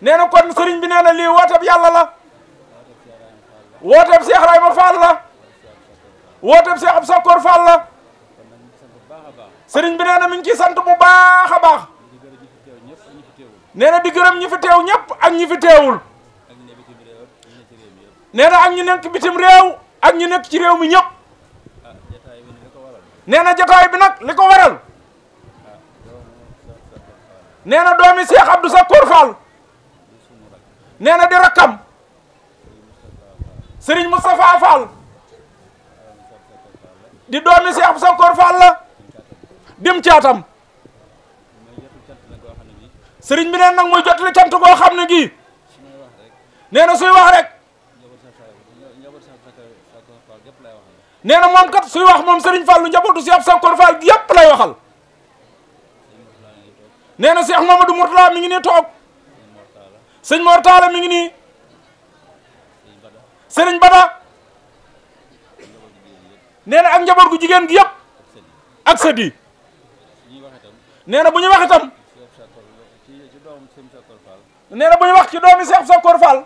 nee na kon sëriñ bi nee na lii woote bi yàlla la woote bi Cheikh Rayma Fall la woote bi Cheikh Abdou Sakor Fall la sëriñ bi nee na mi ngi ciy sant bu baax a baax nee na di gërëm ñi fi teew ñëpp ak ñi fi teewul nee na ak ñi nekk bitim réew ak ñi nekk ci réew mi ñëpp nee na jotaay bi nag li ko waral nee na doomi Cheikh Abdou Sakor Fall nee na di rakkam Serigne Moustapha Fall di doomi Cheikh Abdou Sakor Fall la dim caatam Serigne bi neen nag muy jotali cant goo xam ne gii nee na suy wax rek nee na moom kat suy wax moom Serigne Fallu njabootu Cheikh Abdou Sakor Fall gi yëpp lay waxal nee na Cheikh Mamadou Mourtala mi ngi nii toog sëñ Mor Talla mi ngi nii Serigne Bada nee na ak njaboot gu jigéen gi yëpp ak sët yi nee na bu ñu wax itam nee na bu ñu wax ci doomi Cheikh Abdou Sakor Fall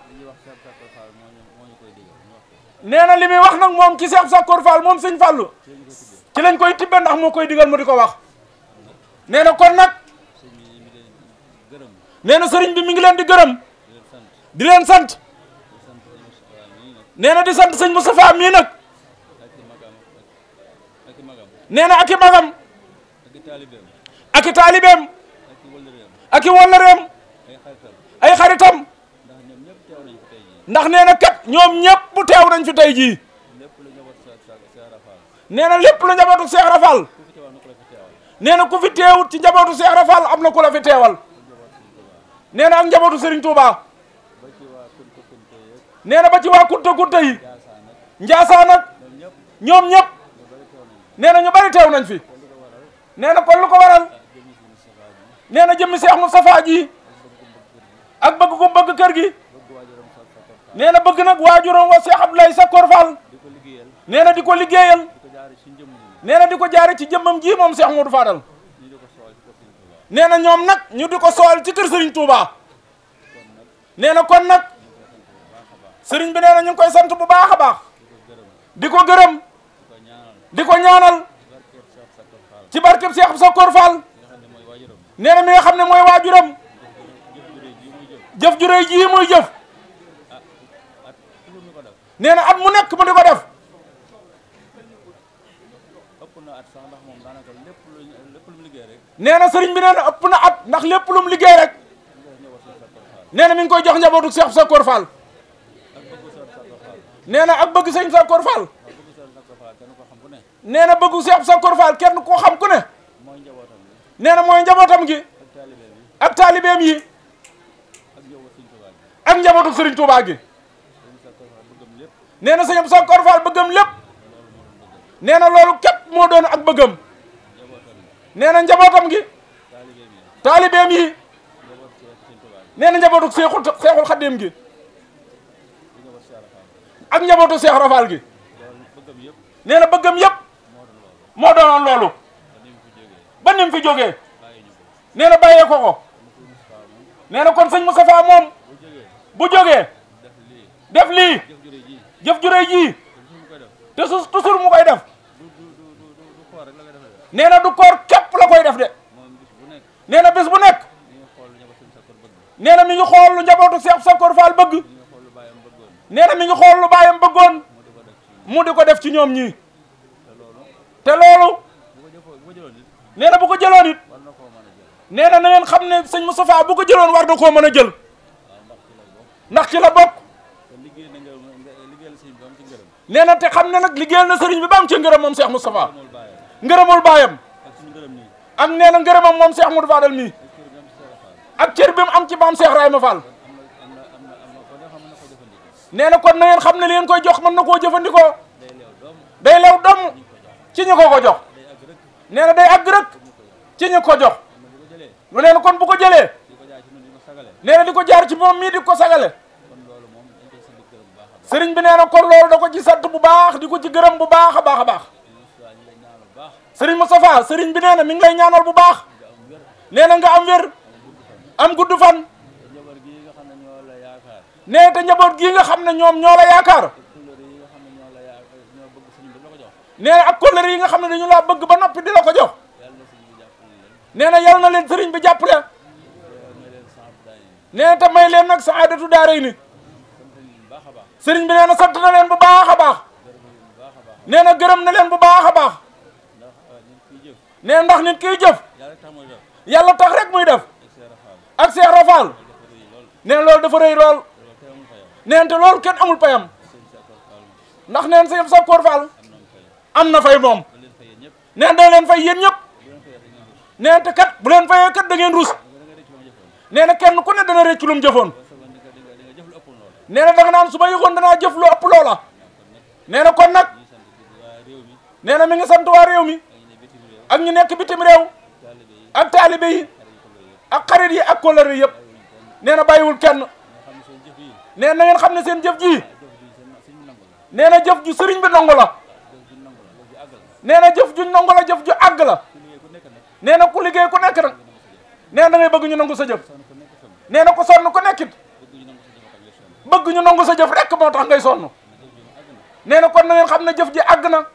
nee na li muy wax nag moom ci Cheikh Abdou Sakor Fall moom sëñ Fallu ci lañ koy tibbe ndax moo koy digal mu di ko wax nee na kon nag nee na sëriñ bi mi ngi leen di gërëm di leen sant nee na di sant sëñ Moustapha mii nag nee na ak i magam ak i taalibeem ak i wëllëreem ay xaritam ndax nee na kat ñoom ñëpp teew nañ fi tey jii nee na lépp lu njabootu Cheikh Rafal nee na ku fi teewut ci njabootu Cheikh Rafal am na ku la fi teewal nee na ak njabootu Serigne Touba nee na ba ci waa Kunta Kunta yi Njaasaan ak ñoom ñëpp nee na ñu bari teew nañ fi nee na kon lu ko waral nee na jëmmi Cheikh Moustapha ji ak bëgg ko bëgg kër gi nee na bëgg nag waajuram wa Cheikh Abdoulaye Sakor Fall nee na di ko liggéeyal nee na di ko jaare ci jëmmam ji moom Cheikh Modou Fadal nee na ñoom nag ñu di ko sool ci kër Serigne Touba nee na kon nag Serigne bi nee na ñu ngi koy sant bu baax a baax di ko gërëm di ko ñaanal ci barkeb Cheikh Sakor Fall nee na mi nga xam ne mooy waajuram jëf ju rëy ji muy jëf nee na at mu nekk mu di ko def nee na sëriñ bi nee na ëpp na at ndax lépp lu mu liggéey rek nee na mi ngi koy jox njabootu Cheikh Sakor Fall nee na ak bëgg sëñ Sakor Fall nee na bëggu Cheikh Sakor Fall kenn koo xam ku ne nee na mooy njabootam gi ak taalibeem yi ak njabootu Serigne Touba gi nee na sëñ Sakor Fall bëggam lépp nee na loolu képp moo doon ak bëggam nee na njabootam gi taalibeem yi nee na njabootu Seexul Xadim gi ak njabootu Cheikh Rafal gi nee na bëggam yëpp moo doonoon loolu ba nim fi jógee nee na bàyyee ko nee na kon sëñ Moustapha moom bu jógee def lii jëf ju rëy ji te toujours mu koy def nee na du koor képp la koy def de nee na bis bu nekk nee na mi ngi xool lu njabootu Cheikh Sakor Fall bëgg nee na mi ngi xool lu baayam bëggoon mu di ko def ci ñoom ñii te loolu nee na bu ko jëloon it nee na na ngeen xam ne sëñ Moustapha bu ko jëloon war na koo mën a jël ndax ci la bokk nee na te xam ne nag liggéeyal na sëriñ bi ba am ci ngërëm moom Cheikh Moustapha ngërëmul baayam ak nee na ngërëmam moom Cheikh Modou Fadal mii ak cër bi mu am ci maam Cheikh Rayma Fall nee na kon na ngeen xam ne li ngeen koy jox mën na koo jëfandikoo day lew doom ci ñu ko jox nee na day àgg rek ci ñu ko jox mu nee na kon bu ko jëlee nee na di ko jaar ci moom mii di ko sagale sëriñ bi nee na kon loolu da ko ci sant bu baax di ko ci gërëm bu baax a baax a baax sëriñ Moustapha sëriñ bi nee na mi ngi lay ñaanal bu baax nee na nga am wér am gudd fan nee te njaboot gii nga xam ne ñoom ñoo la yaakaar nee na ak kóllëre yi nga xam ne dañu laa bëgg ba noppi di la ko jox nee na yal na leen sëriñ bi jàppale nee na te may leen nag saadatu daaray ni sëriñ bi nee na sant na leen bu baax a baax nee na gërëm na leen bu baax a baax nee na ndax nit kiy jëf yàlla tax rek muy def ak Cheikh Rafal nee na loolu dafa rëy lool nee na te loolu kenn amul payam ndax nee na sëñ Sakor Fall am na fay moom nee na da leen fay yéen ñëpp nee na te kat bu leen fayee kat da ngeen rus nee na kenn ku ne dana rëcc lu mu jëfoon nee na da nga naan su ma yëgoon danaa jëf lu ëpp loola nee na kon nag nee na mi ngi sant waa réew mi ak ñu nekk bitim réew ak taalibe yi ak xarit yi ak kóllëre yëpp nee na bàyyiwul kenn nee na ngeen xam ne seen jëf ji nee na jëf ju sëriñ bi nangu la nee na jëf ju nangu la jëf ju àgg la nee na ku liggéey ku nekk nag nee na da ngay bëgg ñu nangu sa jëf nee na ku sonn ku nekkit bëgg ñu nangu sa jëf rek moo tax ngay sonn nee na kon na ngeen xam ne jëf ji àgg na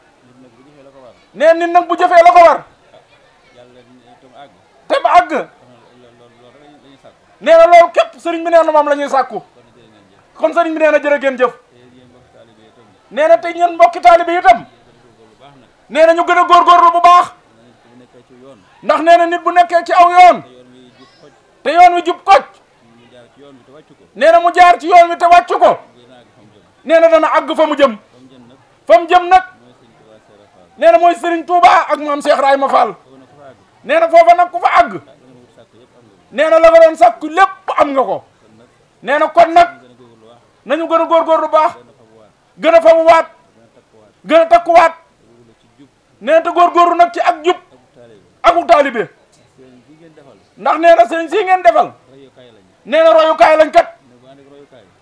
nee nit nag bu jëfee la ko war te ba àgg nee na loolu képp sëriñ bi nee na moom la ñuy sàkku kon sëriñ bi nee na jërë ngeen jëf nee na te ñeen mbokki taalibe yi itam nee na ñu gën a góorgóorlu bu baax ndax nee na nit bu nekkee ci aw yoon te yoon wi jub kocc nee na mu jaar ci yoon wi te wàccu ko nee na dana àgg fa mu jëm nag nee na mooy Serigne Touba ak maam Cheikh Rahima Fall nee na foofa nag ku fa àgg nee na la nga doon sàkku lépp am nga ko nee na kon nag nañu gën a góorgóorlu baax gën a fabuwaat gën a takkuwaat nee na te góorgóorlu nag ci ak jub aku taalibe ndax nee na sëriñ si ngeen defal nee na royukaay lañ kat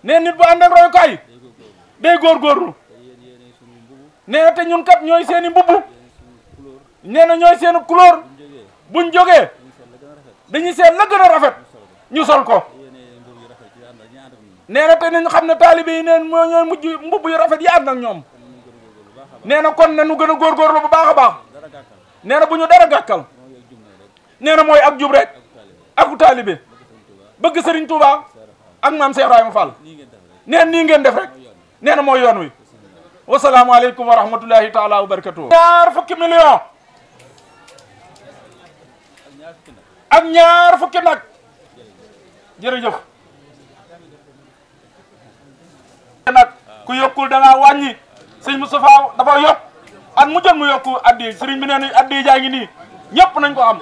nee nit bu ànd ak royukaay day góorgóorlu nee na te ñun kat ñooy seeni mbubb nee na ñooy seeni couleur buñ jógee dañuy seet la gën a rafet ñu sol ko nee na te nañu xam ne taalibe yi neen moo ñooy mujj mbubb yu rafet yi ànd ak ñoom nee na kon nañu gën a góorgóorlu bu baax a baax nee na bu ñu dara gàkkal nee na mooy ak jub rek aku taalibe bëgg Serigne Touba ak maam Cheikh Rahima Fall neen nii ngeen def rek nee na mooy yoon wi wasalaamaaleykum wa rahmatullahi taala wa barakatuh ñaar fukki million ak ñaar fukki nag jërëjëf nag ku yokkul da ngaa wàññi sëñ Moustapha dafa yokk at mu jot mu yokku addi sëriñ bi nee na addi jaa ngi nii ñëpp nañ ko am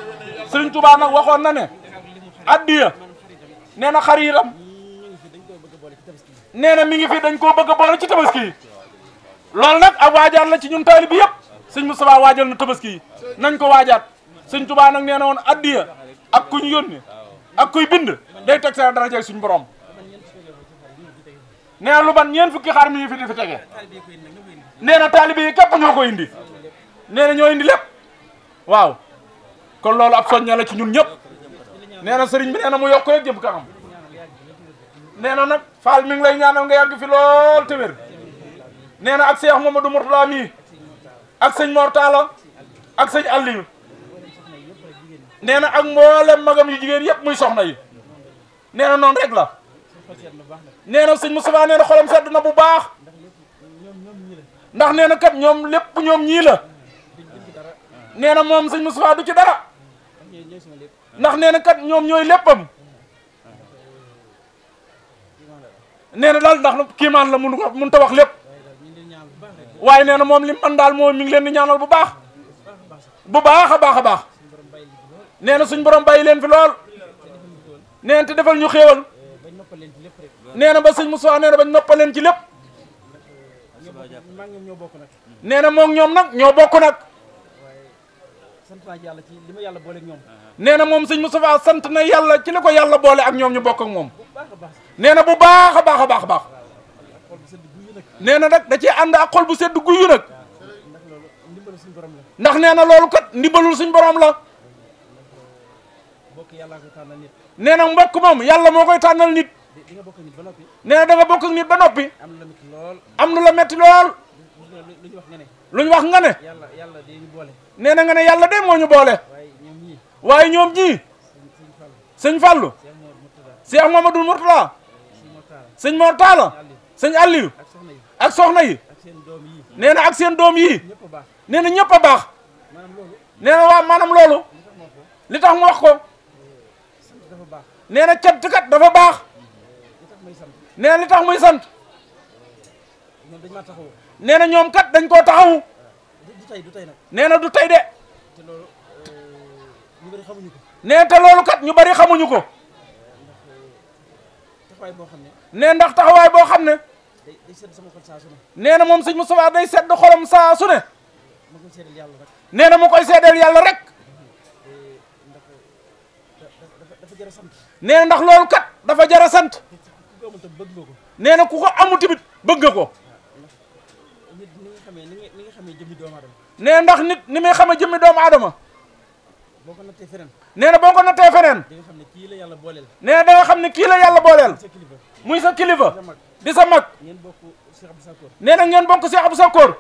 sëriñ Touba nag waxoon na ne addiya nee na xar yiram nee na mi ngi fi dañ koo bëgg a boole ci tabaski yi loolu nag ab waajaat la ci ñun taalibe bi yëpp sëñ Moustapha waajal na tabaski yi nañ ko waajaat sëñ Touba nag nee na woon addiya ak kuñ yónni ak kuy bind day teg sa daraja suñ borom nee na lu ban ñeen fukki xar mi fi di fi tege nee na taalibe yi képp ñoo ko indi nee na ñoo indi lépp waaw kon loolu ab soñña la ci ñun ñëpp nee na sëriñ bi nee na mu yokk rek jëm kanam nee na nag Fall mi ngi lay ñaanal nga yàgg fi lool te wér nee na ak Cheikh Mamadou Mourtala mi ak sëñ Mor Talla ak sëñ Aliou nee na ak mboolem magam yu jigéen yëpp muy soxna yi nee na noonu rek la nee na sëñ Moustapha nee na xolam sedd na bu baax ndax nee na kat ñoom lépp ñoom ñii la nee na moom sëñ Moustapha du ci dara ndax nee na kat ñoom ñooy léppam nee na daal ndax kiimaan la mun ta wax lépp waaye nee na moom li man daal moom mi ngi leen di ñaanal bu baax a baax a baax nee na suñ borom bàyyi leen fi lool nee na te defal ñu xéewal nee na ba sëñ Moustapha nee na bañ noppal leen ci lépp nee na moom ñoom nag ñoo bokk nag nee na moom sëñ Moustapha sant na yàlla ci li ko yàlla boole ak ñoom ñu bokk ak moom nee na bu baax a baax a baax a baax nee na nag da cee ànd ak xol bu sedd guyu nag ndax nee na loolu kat ndimbalul suñ borom la nee na mbokk moom yàlla moo koy tànnal nit nee na da nga bokk ak nit ba noppi am lu la metti lool lu ñu wax nga ne nee na nga ne yàlla de moo ñu boole waaye ñoom ñii sëñ Fallou Cheikh Mamadou Mourtala sëñ Mor Talla sëñ Aliou ak soxna yi nee na ak seen doom yi nee na ñëpp a baax nee na waa maanaam loolu li tax mu wax ko nee na cant kat dafa baax nee na li tax muy sant nee na ñoom kat dañ koo taxawu nee na du tey de nee na te loolu kat ñu bari xamuñu ko nee ndax taxawaay boo xam ne nee na moom sëñ Moustapha day sedd xolam saa su ne nee na mu koy seedeel yàlla rek nee na ndax loolu kat dafa jar a sant nee na ku ko amu tamit bëgg nga ko nee ndax nit ni muy xamee jëmmi doomu aadama nee na boo ko nattee feneen nee na da nga xam ne kii la yàlla booleel muy sa kilifa di sa mag nee na ngeen bokk Cheikh Abdou Sakor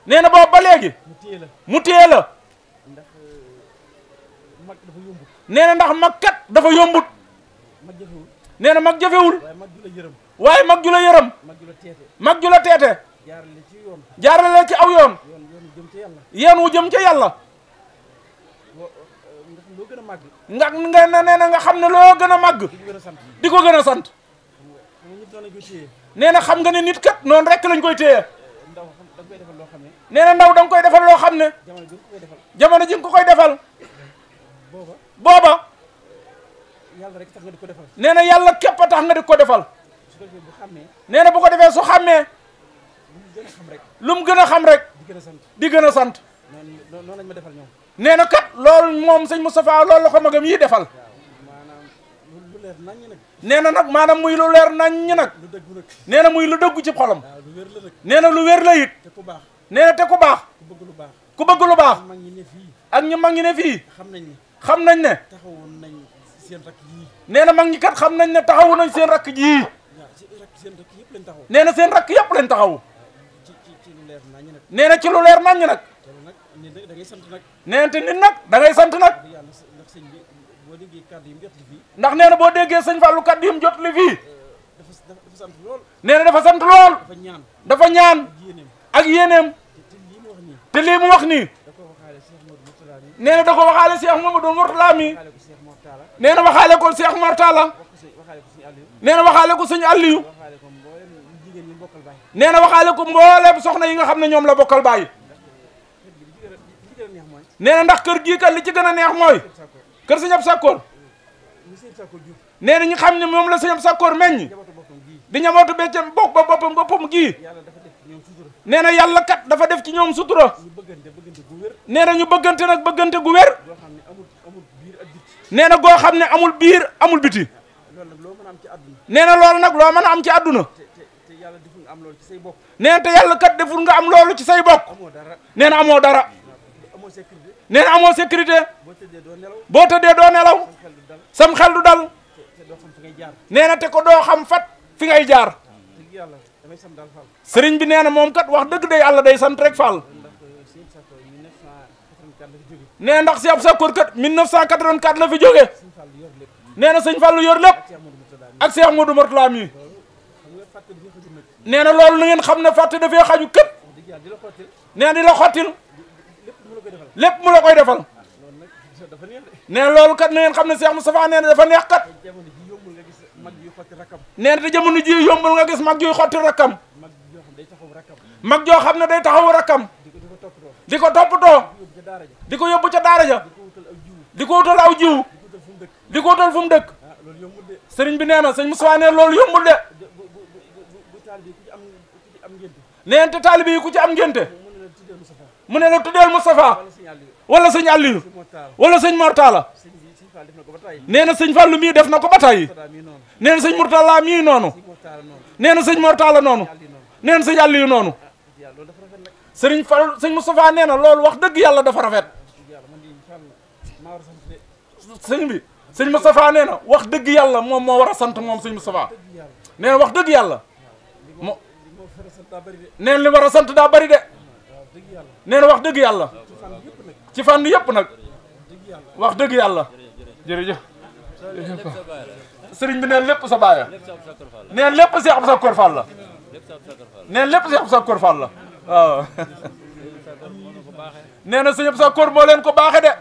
nee na boobu ba léegi mu téye la nee na ndax mag kat dafa yombut nee na mag jafewul waaye mag ju la yërëm mag ju la teete jaarale ci aw yoon yéen wu jëm ca yàlla nga nee na nga xam ne loo gën a màgg di ko gën a sant nee na xam nga ne nit kat noonu rek lañ koy téye nee na ndaw da nga koy defal loo xam ne jamono ji nga ko koy defal booba nee na yàlla képp a tax nga di ko defal nee na bu ko defee su xàmmee lu mu gën a xam rek di gën a sant nee na kat loolu moom sëñ Moustapha loolu la ko magam yi defal nee na nag maanaam muy lu leer naññ nag nee na muy lu dëggu ci xolam nee na lu wér la it nee na te ku baax ku bëgg lu baax ak ñu mag ñi ne fii xam nañ ne nee na mag ñi kat xam nañ ne taxawu nañ seen rakk ji nee na seen rakk yëpp lañ taxawu nee na ci lu leer naññ nag nee na te nit nag da ngay sant nag ndax nee na boo déggee sëñ Fallou kàddu yi mu jot li fii nee na dafa sant lool dafa ñaan ak yéeneem te lii mu wax nii nee na da ko waxaale Cheikh Mamadou Mourtala mi nee na waxaale ko Cheikh Mourtala nee na waxaale ko sëñ Aliou nee na waxaale ko mbooleem soxna yi nga xam ne ñoom la bokkal bàyyi nee na ndax kër gii kat li ci gën a neex mooy kër sëñ Abdou Sakor nee na ñu xam ne moom la sëñ Abdou Sakor meññ di ñamootu beccam bokk ba boppam gii nee na yàlla kat dafa def ci ñoom sutura nee na ñu bëggante nag bëggante gu wér nee na goo xam ne amul biir amul biti nee na loolu nag loo mën a am ci àdduna nee na te yàlla kat deful nga am loolu ci say bokk nee na amoo dara nee na amoo sécurité boo tëddee doo nelaw sam xel du dal nee na te ko doo xam fat fi ngay jaar sëriñ bi nee na moom kat wax dëgg de yàlla day sant rek Fall nee ndax si ab Sakor kat 1984 la fi jógee nee na sëñ Fallou yor lépp ak Cheikh Modou Mourtala mi nee na loolu na ngeen xam ne fàtte dafee xaju kët nee na di la xottil lépp mu la koy defal nee na loolu kat na ngeen xam ne Cheikh Moustapha nee na dafa neex kat nee na te jamono ji yombul nga gis mag yuy xotti rakkam mag joo xam ne day taxawu rakkam di ko toppatoo di ko yóbbu ca daara ja di ko wutal aw jiw di ko wutal fu mu dëkk sëriñ bi nee na sëñ Moustapha nee loolu yombul de nee te taalibe yi ku ci am ngénte mu ne la tuddeel Moustapha wala sëñ Aliou wala sëñ Mortala nee na sëñ Fallou mii def na ko ba tey nee na sëñ Mourtala mii noonu nee na sëñ Mortala noonu nee na sëñ Aliou noonu sëriñ Fallou sëñ Moustapha nee na loolu wax dëgg yàlla dafa rafet sëñ bi sëñ Moustapha nee na wax dëgg yàlla moom moo war a sant moom sëñ Moustapha nee na wax dëgg yàlla moo nee na li war a sant daa bari de nee na wax dëgg yàlla ci fànn yëpp nag wax dëgg yàlla jërëjëf sëriñ bi neen lépp sa baaya neen lépp Cheikh Abdou Sakor Fall la neen lépp Cheikh Abdou Sakor Fall la waaw nee na sëñ Abdou Sakor moo leen ko baaxe de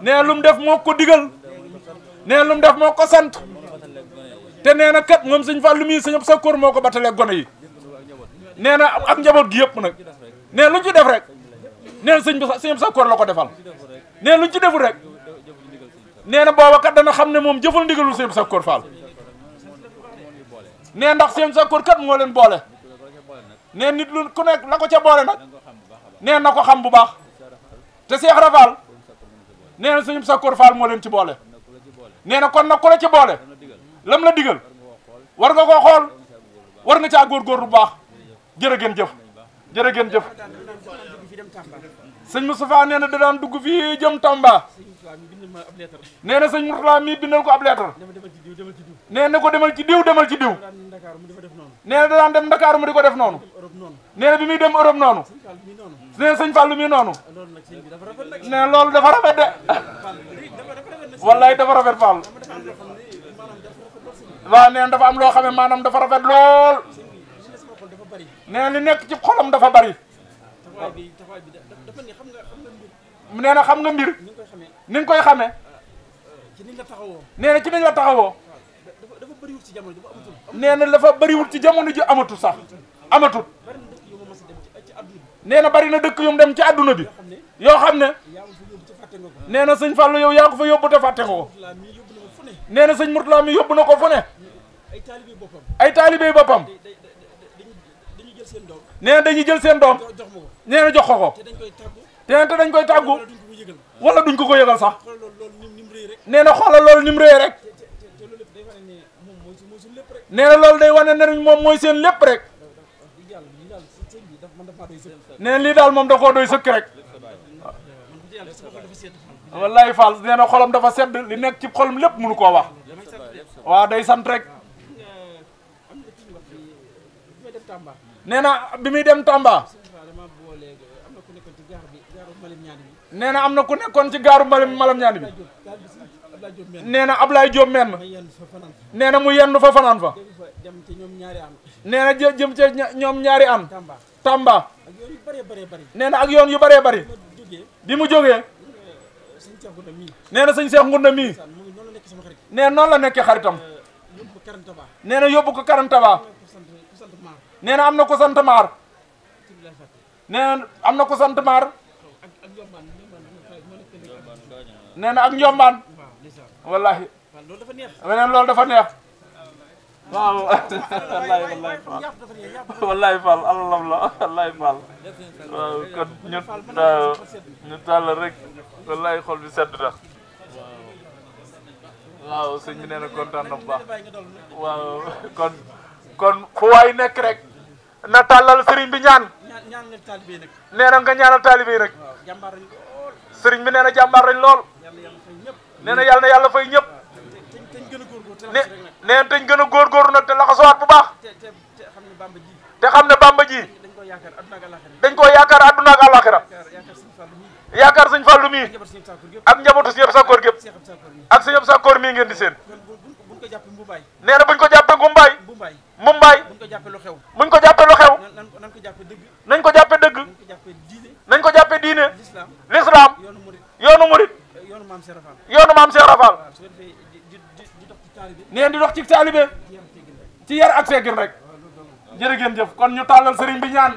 nee lu mu def moo ko digal nee lu mu def moo ko sant te nee na kat moom sëñ Fallu mii sëñ Abdou Sakor moo ko batalee gone yi nee na ak njaboot gi yëpp nag nee luñ ci def rek nee na sëñ Abdou Sakor la ko defal nee luñ ci deful rek nee na booba kat dana xam ne moom jëfal ndigalul sëñ Abdou Sakor Fall nee ndax sëñ Abdou Sakor kat moo leen boole nee nit lu ku nekk la ko ca boole nag nee na ko xam bu baax te Cheikh Rafal nee na sëñ Abdou Sakor Fall moo leen ci boole nee na kon nag ku la ci boole lam la digal war nga koo xool war nga caa góorgóor bu baax jërë ngeen jëf jërë ngeen jëf sëñ Moustapha nee na da daan dugg fii jëm Tamba nee na sëñ Mourtala mii bindal ko ab lettre nee na ko demal ci diw demal ci diw nee na da daan dem Dakar mu di ko def noonu nee na bi muy dem Europe noonu nee na sëñ Fallou mii noonu nee na loolu dafa rafet de wallaay dafa rafet Fall waaw nee na dafa am loo xam ne maanaam dafa rafet lool nee na li nekk ci xolam dafa bari nee na xam nga mbir ni nga koy xamee nee na ci niñ la taxawoo nee na dafa bëriwul ci jamono ji amatul sax amatul nee na bari na dëkk yu mu dem ci àdduna bi yoo xam ne nee na sëñ Fallou yow yaa ko fa yóbbu te fàtte nga ko nee na sëñ Mourtala mi yóbbu na ko fu ne ay taalibey boppam nee na dañuy jël seen doom nee na jox ko te dañ koy tàggu wala duñ ko yëgal sax nee na xoolal loolu ni mu rëy rek nee na loolu day wane ne moom mooy seen lépp rek nee na lii daal moom da koo doy sëkk rek wallahi Fall nee na xolam dafa sedd li nekk ci xolam lépp mënu koo wax waaw day sant rek nee na bi muy dem Tamba nee na am na ku nekkoon ci gaaru malam ñaani bi nee na Ablaye Diop menn nee na mu yendu fa fanaan fa nee na jëm ca ñoom ñaari an Tamba nee na ak yoon yu bëree bëri bi mu jógee nee na sëñ Cheikh Ngounda mii nee na noonu la nekkee xaritam nee na yóbbu ko Karantaba nee na am na ko sant maar nee na am na ko sant maar nee na ak njombaan wallahi weneen loolu dafa neex waaw wallahi Fall alalam la wallahi Fall waaw kon ñu tàll rek wallahi xol bi sedd na waaw sëñ bi nee na kontaan na bu baax waaw kon fu waay nekk rek na tàllal sëriñ bi ñaan nee na nga ñaanal taalibe yi rek sëriñ bi nee na jàmbaar lañ lool nee na yàlla na yàlla fay ñëpp nee na dañ gën a góorgóorlu nag te laxasuwaat bu baax te xam ne Bamba ji dañ koo yaakaar àdduna ak àllaaxira yaakaar sëñ Fallou mii ak njabootu sëñ Sakkoor gépp ak sëñ Sakkoor mii ngeen di seen nee na buñ ko jàppee ngumbaay mumbaay buñ ko jàppee lu xew nañ ko jàppee dëgg nañ ko jàppee diine l'islam yoonu murit yoonu maam Cheikh Rafal neen di dox ci taalibe ci yar ak seggin rek jërë ngeen jëf kon ñu tàllal sëriñ bi ñaan